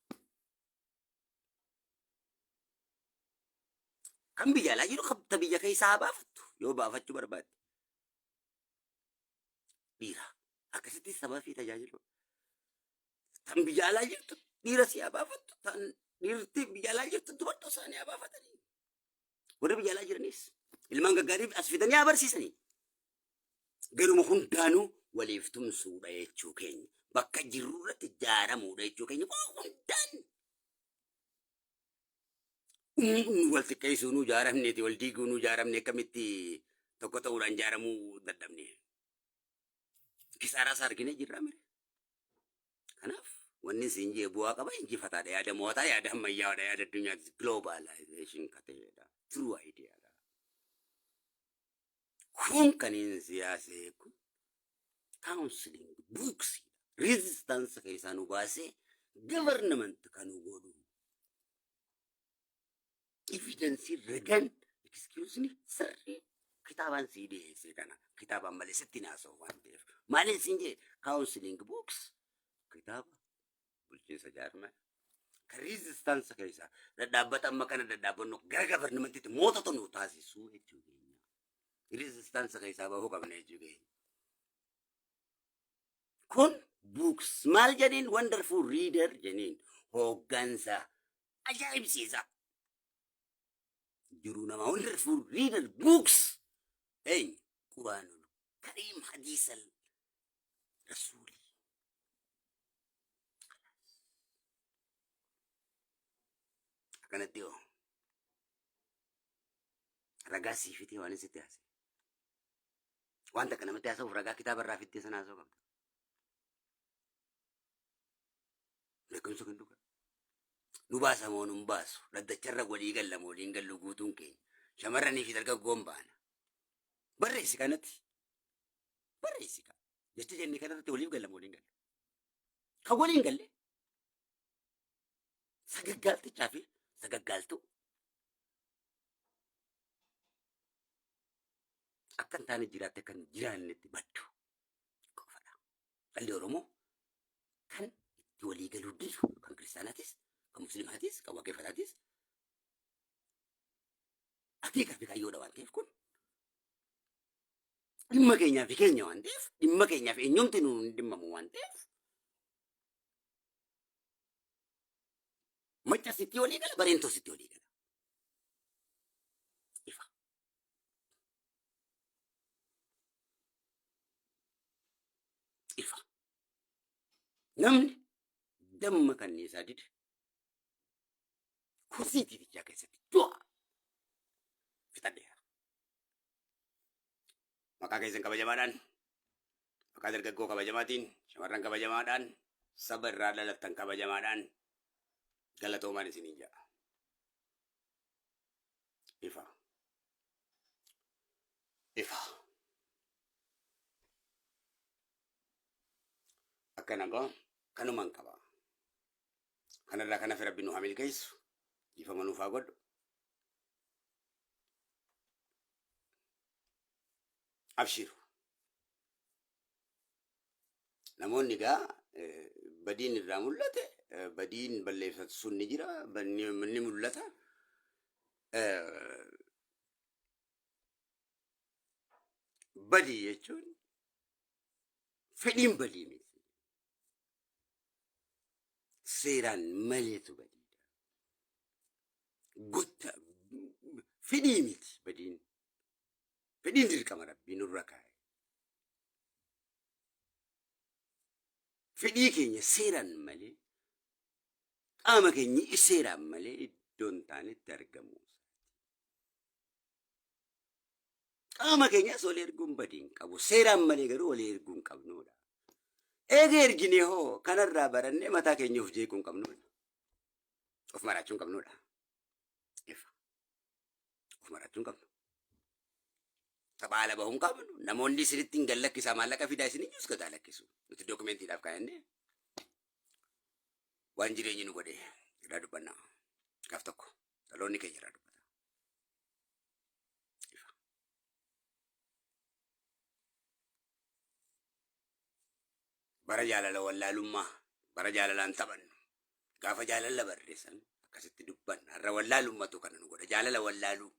Kan biyya alaa jiru kan biyya keessaa haa baafattu yoo baafachuu barbaadde. Dhiira akkasitti sabaa fi tajaajilu. Tan biyya alaa jirtu dhiira si haa baafattu. Tan dhiirti biyya alaa jirtu dubartoota isaanii haa baafatanii. Warri biyya alaa jiranis ilmaan gaggaarii as fidanii haa barsiisanii. Garuma hundaanuu waliif tumsuudha jechuu keenya. Bakka jirru irratti ijaaramuudha jechuu keenya. Waa hundaan nu wal xiqqeessuu nu ijaaramneeti, wal diiguu nu ijaaramne, akkamitti tokko ta'uudhaan ijaaramuu dadhabne. Kisaaraa isaa argine jirra mire. Kanaaf wanni isin jee bu'aa qaba, injifataadha, yaada mo'ataa, yaada ammayyaadha, yaada addunyaatti globalization ka ta'edha. True idea dha. Kun kan hin siyaasee kun counseling books resistance keessaa nu baasee government kan nu godhu. Evidence, ragan, excuse me, sirrii kitaabaan sii dhiyeesse kana kitaabaan malee sitti naasa'u waan ta'eef. Maaliin siin jee? Counseling books, kitaaba bulchiinsa jaarmaa kan resistance keessaa dhadhaabbata amma kana dhadhaabbannu gara governmentitti mootota nu taasisuu jechuu keenya. Resistance keessaa bahuu qabna jechuu keenya. Kun books maal jedheen? Wonderful leader jedheen, hooggansa ajaa'ibsiisa. Jiruu namaa wonderful leader books eenyu? Quraanul Kariim, hadiisal Rasuulii. Akkanatti hoo ragaa sii fitee waan sitti haasa'e. Waan takka namatti haasa'uuf ragaa kitaaba irraa fittee sana haasa'uu qabda. Beekumsa kun dhuga. Nu baasa moo nun baasu? Dhaddacharra walii galla moo waliin gallu guutuun keenya? Shamarranii fi dargaggoon baana. Barreessi kanatti. Barreessi kana. Jecha jenne kanarratti waliif galla moo waliin gallu? Kan waliin galle sagaggaaltichaa fi sagaggaaltuu akka hin taane jiraatte kan jiraannetti baddu qofadha. Dhalli Oromoo kan itti walii galuu didu kan kiristaanaatis, kan muslimaatis, kan waaqeffataatis akeekaa fi kaayyoodha waan ta'eef, kun dhimma keenyaa fi keenya waan ta'eef, dhimma keenyaa fi eenyumti nu hin dhimmamu waan ta'eef, macca sitti walii gala, bareentoo sitti walii gala. Ifa. Ifa. Namni damma kanniisaa dide kursii tiitichaa keessatti du'a. Fixadheera. Maqaa keessan kabajamaadhaan, maqaa dargaggoo kabajamaatiin, shamarran kabajamaadhaan, saba irraa dhalattan kabajamaadhaan galatoomaan isiniin jedha. Ifa. Ifa. Akkana gaa kanuman qaba. Kanarraa kan hafe Rabbi nu haa milkeessu. Dhiifama nuuf haa godhu. Abshiru. Namoonni gaa badiin irraa mul'ate, badiin balleeffatu sun ni jira, ni mul'ata. Badii jechuun fedhiin badii miti. Seeraan maleetu badiidha. Gocha fedhii miti badiin. Fedhiin dirqama Rabbii nurra kaa'e. Fedhii keenya seeraan malee, qaama keenya seeraan malee iddoo hin taanetti argamu. Qaama keenyas walii erguun badii hin qabu. Seeraan malee garuu walii erguu hin qabnudha. Eega erginee hoo kanarraa barannee mataa keenya of jeequu hin qabnudha. Of maraachuu hin qabnudha. Ifa. Of maraachuu hin qabnu. Tapha ala bahuu hin qabnu. Namoonni isinitti hin gallakkisaa maallaqa fidaa isin iyyuu gadaa lakkisu. Nuti dookumentiidhaaf kan jennee waan jireenyi nu godhe irraa dubbanna. Gaaf tokko dhaloonni keenya irraa dubbata. Ifa. Bara jaalala wallaalummaa, bara jaalalaan taphannu. Gaafa jaalala barreessan akkasitti dubbanna. Har'a wallaalummatu kana nu godha. Jaalala wallaaluu.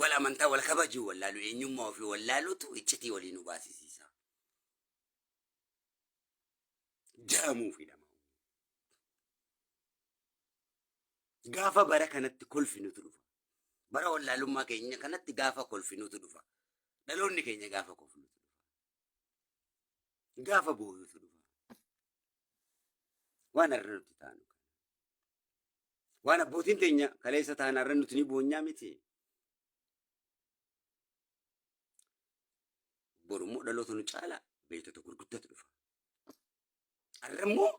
Wal amantaa wal kabajuu wallaaluu eenyummaa ofii wallaaluutu iccitii walii nu baasisiisa. Jaamuu fi dhama'uu. Gaafa bara kanatti kolfinutu dhufa. Bara wallaalummaa keenya kanatti gaafa kolfinutu dhufa. Dhaloonni keenya gaafa kolfinutu dhufa. Gaafa booyutu dhufa. Waan har'a nuti taanu kana. Waan abbootiin teenya kaleessa ta'an har'a nuti ni boonyaa miti. Boru immoo dhaloota nu caalaa beektota gurguddatu dhufa. Har'a immoo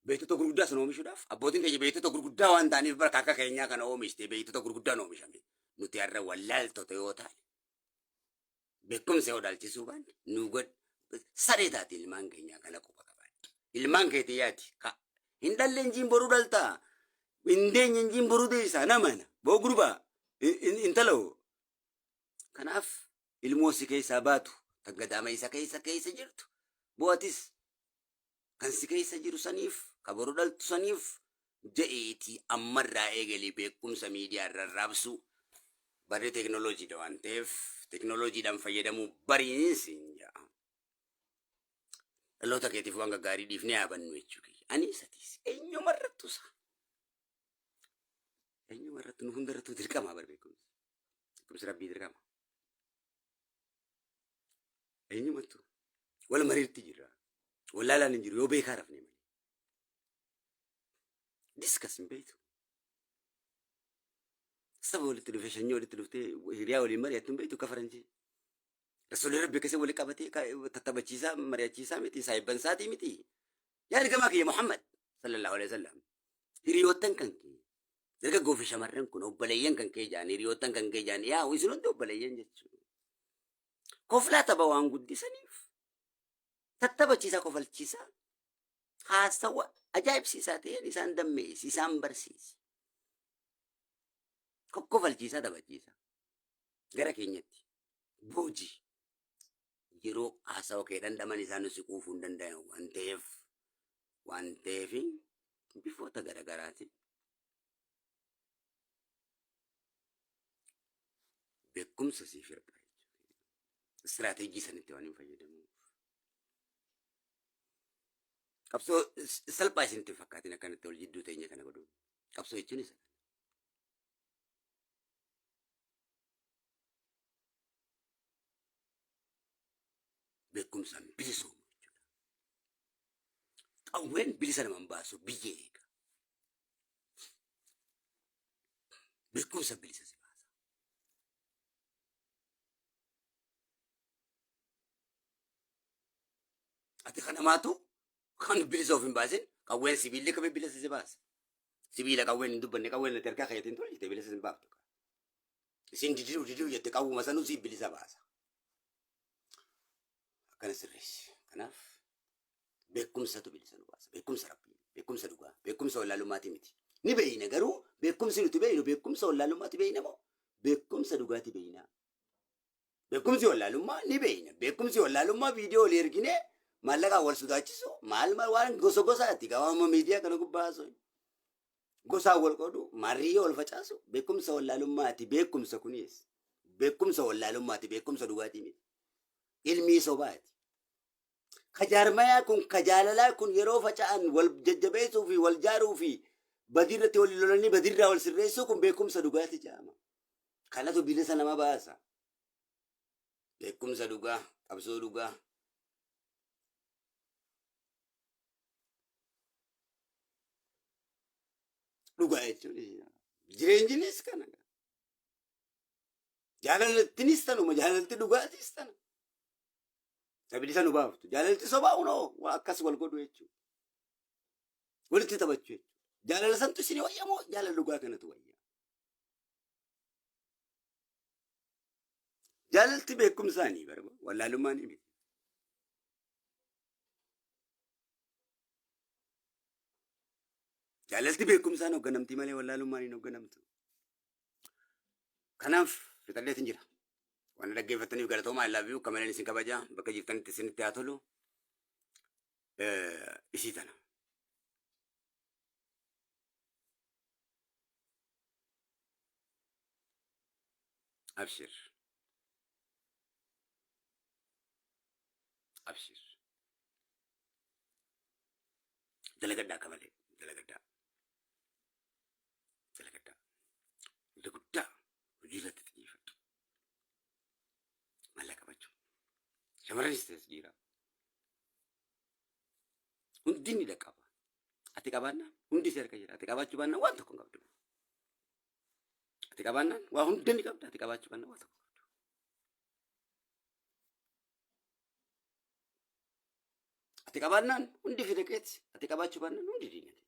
beektota gurguddaa sana oomishuudhaaf abbootiin keenya beektota gurguddaa waan ta'aniif bara akka keenyaa kana oomishte beektota gurguddaan oomishame. Nuti har'a wallaaltota yoo taane beekumsa yoo dhaalchisuu baanne nu god saree taate ilmaan keenyaa kana quba qabaadhu. Ilmaan keetii yaadi. Ka hin dhalle injiin boruu dhaltaa. Hin deenye injiin boruu deessaa namana. Boo gurbaa intala hoo. Kanaaf ilmoo si keessaa baatu tan gadaama isa keessa keessa jirtu bo'atis kan si keessa jiru saniif ka boru dhaltu saniif je'iitii ammarraa eegalii beekumsa miidiyaa irra raabsuu barri teekinooloojiidha waan ta'eef teekinooloojiidhaan fayyadamuu bariin siin ja'a. Dhaloota keetiif waan gaggaarii dhiifnee yaabannu jechuu kiyya. Ani isatiis eenyumarrattu isa. Eenyumarrattu nu hundarrattuu dirqama bar beekumsi. Beekumsi rabbii dirqama. Eenyumattu wal mariirti jirra. Wallaalaan hin jiru yoo beekaa rafne malee. Diskas hin beektu. Saba walitti dhufee sanyii walitti dhuftee hiriyaa waliin mari'attu hin beektu akka faranjii. Rasuulli Rabbi akkasii walitti qabatee tattaphachiisaa mari'achiisaa miti saahibban isaatii miti. Yaa ergamaa kiyya Muhammad sallallahu alaihi wasallam hiriyoottan kan kee dargaggoo fi shamarran kun obboleeyyan kan kee jedhan hiriyoottan kan kee jedhan yaa isin hundi obboleeyyan jechuudha. Koflaa tapha waan guddisaniif tattaphachiisaa kofalchiisaa haasawa ajaa'ibsiisaa ta'een isaan dammeessi isaan barsiisi. Kokkofalchiisaa taphachiisaa gara keenyatti boojii yeroo haasawa kee dhandhaman isaan si quufuu hin danda'an waan ta'eef bifoota garaagaraatiin beekumsa siif hirpha jechuudha. Istiraateejii sanitti waan hin fayyadamuuf. Qabsoo salphaa isinitti hin fakkaatin akkanatti wal jidduu teenya kana godhuun. Qabsoo jechuun isa kana. Beekumsaan bilisoomu jechuudha. Qawween bilisa nama hin baasu biyya eega. Beekumsa bilisa si baasa. Ati kan namaatu kan bilisa of hin baasin qawween sibiilli kamii bilisa si baasa. Sibiila qawween hin dubbanne qawween ati harkaa keetiin tolchite bilisa si hin baaftu. Isin diduu diduu jette qawwuma sanuu si bilisa baasa. Akkana sirreessi. Kanaaf beekumsatu bilisa nu baasa. Beekumsa rabbii, beekumsa dhugaa, beekumsa wallaalummaati miti. Ni beeyna garuu beekumsi nuti beeynu beekumsa wallaalummaati beeyna moo beekumsa dhugaati beeyna? Beekumsi wallaalummaa ni beeyna. Beekumsi wallaalummaa viidiyoo olii erginee maallaqaan wal sodaachisu maal maal waan gosa gosaati gabaama miidiyaa kana gubbaa haasa'u. Gosaan wal qoodu marriyyoo wal facaasu beekumsa wallaalummaati. Beekumsa kunis beekumsa wallaalummaati beekumsa dhugaatii miti. Ilmii sobaati. Kajaarmayaa kun kajaalalaa kun yeroo faca'an wal jajjabeessuu fi wal jaaruu fi badiirratti wal lolanii badiirraa wal sirreessuu kun beekumsa dhugaati jedhama. Kanatu bilisa nama baasa. Beekumsa dhugaa, qabsoo dhugaa. Dhugaa jechuun jireenyinis kana. Jaalallattinis tanuma, jaalalti dhugaatis tana. Sabidi nu baaftu. Jaalalti sobaa unoo waa akkas wal godhu jechuudha. Walitti taphachuu jechuudha. Jaalala santu isin wayya moo jaalala dhugaa kanatu wayya? Jaalalti beekumsaanii barba wallaalummaan miti. Jaalalti beekumsaan hoogganamtii malee wallaalummaan hin hoogganamtu. Kanaaf fixadheetin jira. Waan dhaggeeffattaniif galatoomaa. I love you. Akka malee isin kabaja. Bakka jirtanitti isinitti haa tolu. Isii tana. Abshir. Abshir. Dalagadhaa akka malee. Dalagadhaa. Dalagadhaa. Hojii guddaa hojii irratti xiyyeeffadhu. Maallaqa qabachuu. Shamarranis ta'es dhiiraa. Hundi ni dhaqqaba. Ati qabaannaan hundi si harka jira. Ati qabaachuu baannaan waan tokko hin qabdu. Ati qabaannaan waa hunda ni qabda. Ati qabaachuu baannaan waa tokko hin qabdu. Ati qabaannaan hundi fida keeti. Ati qabaachuu baannaan hundi diinati.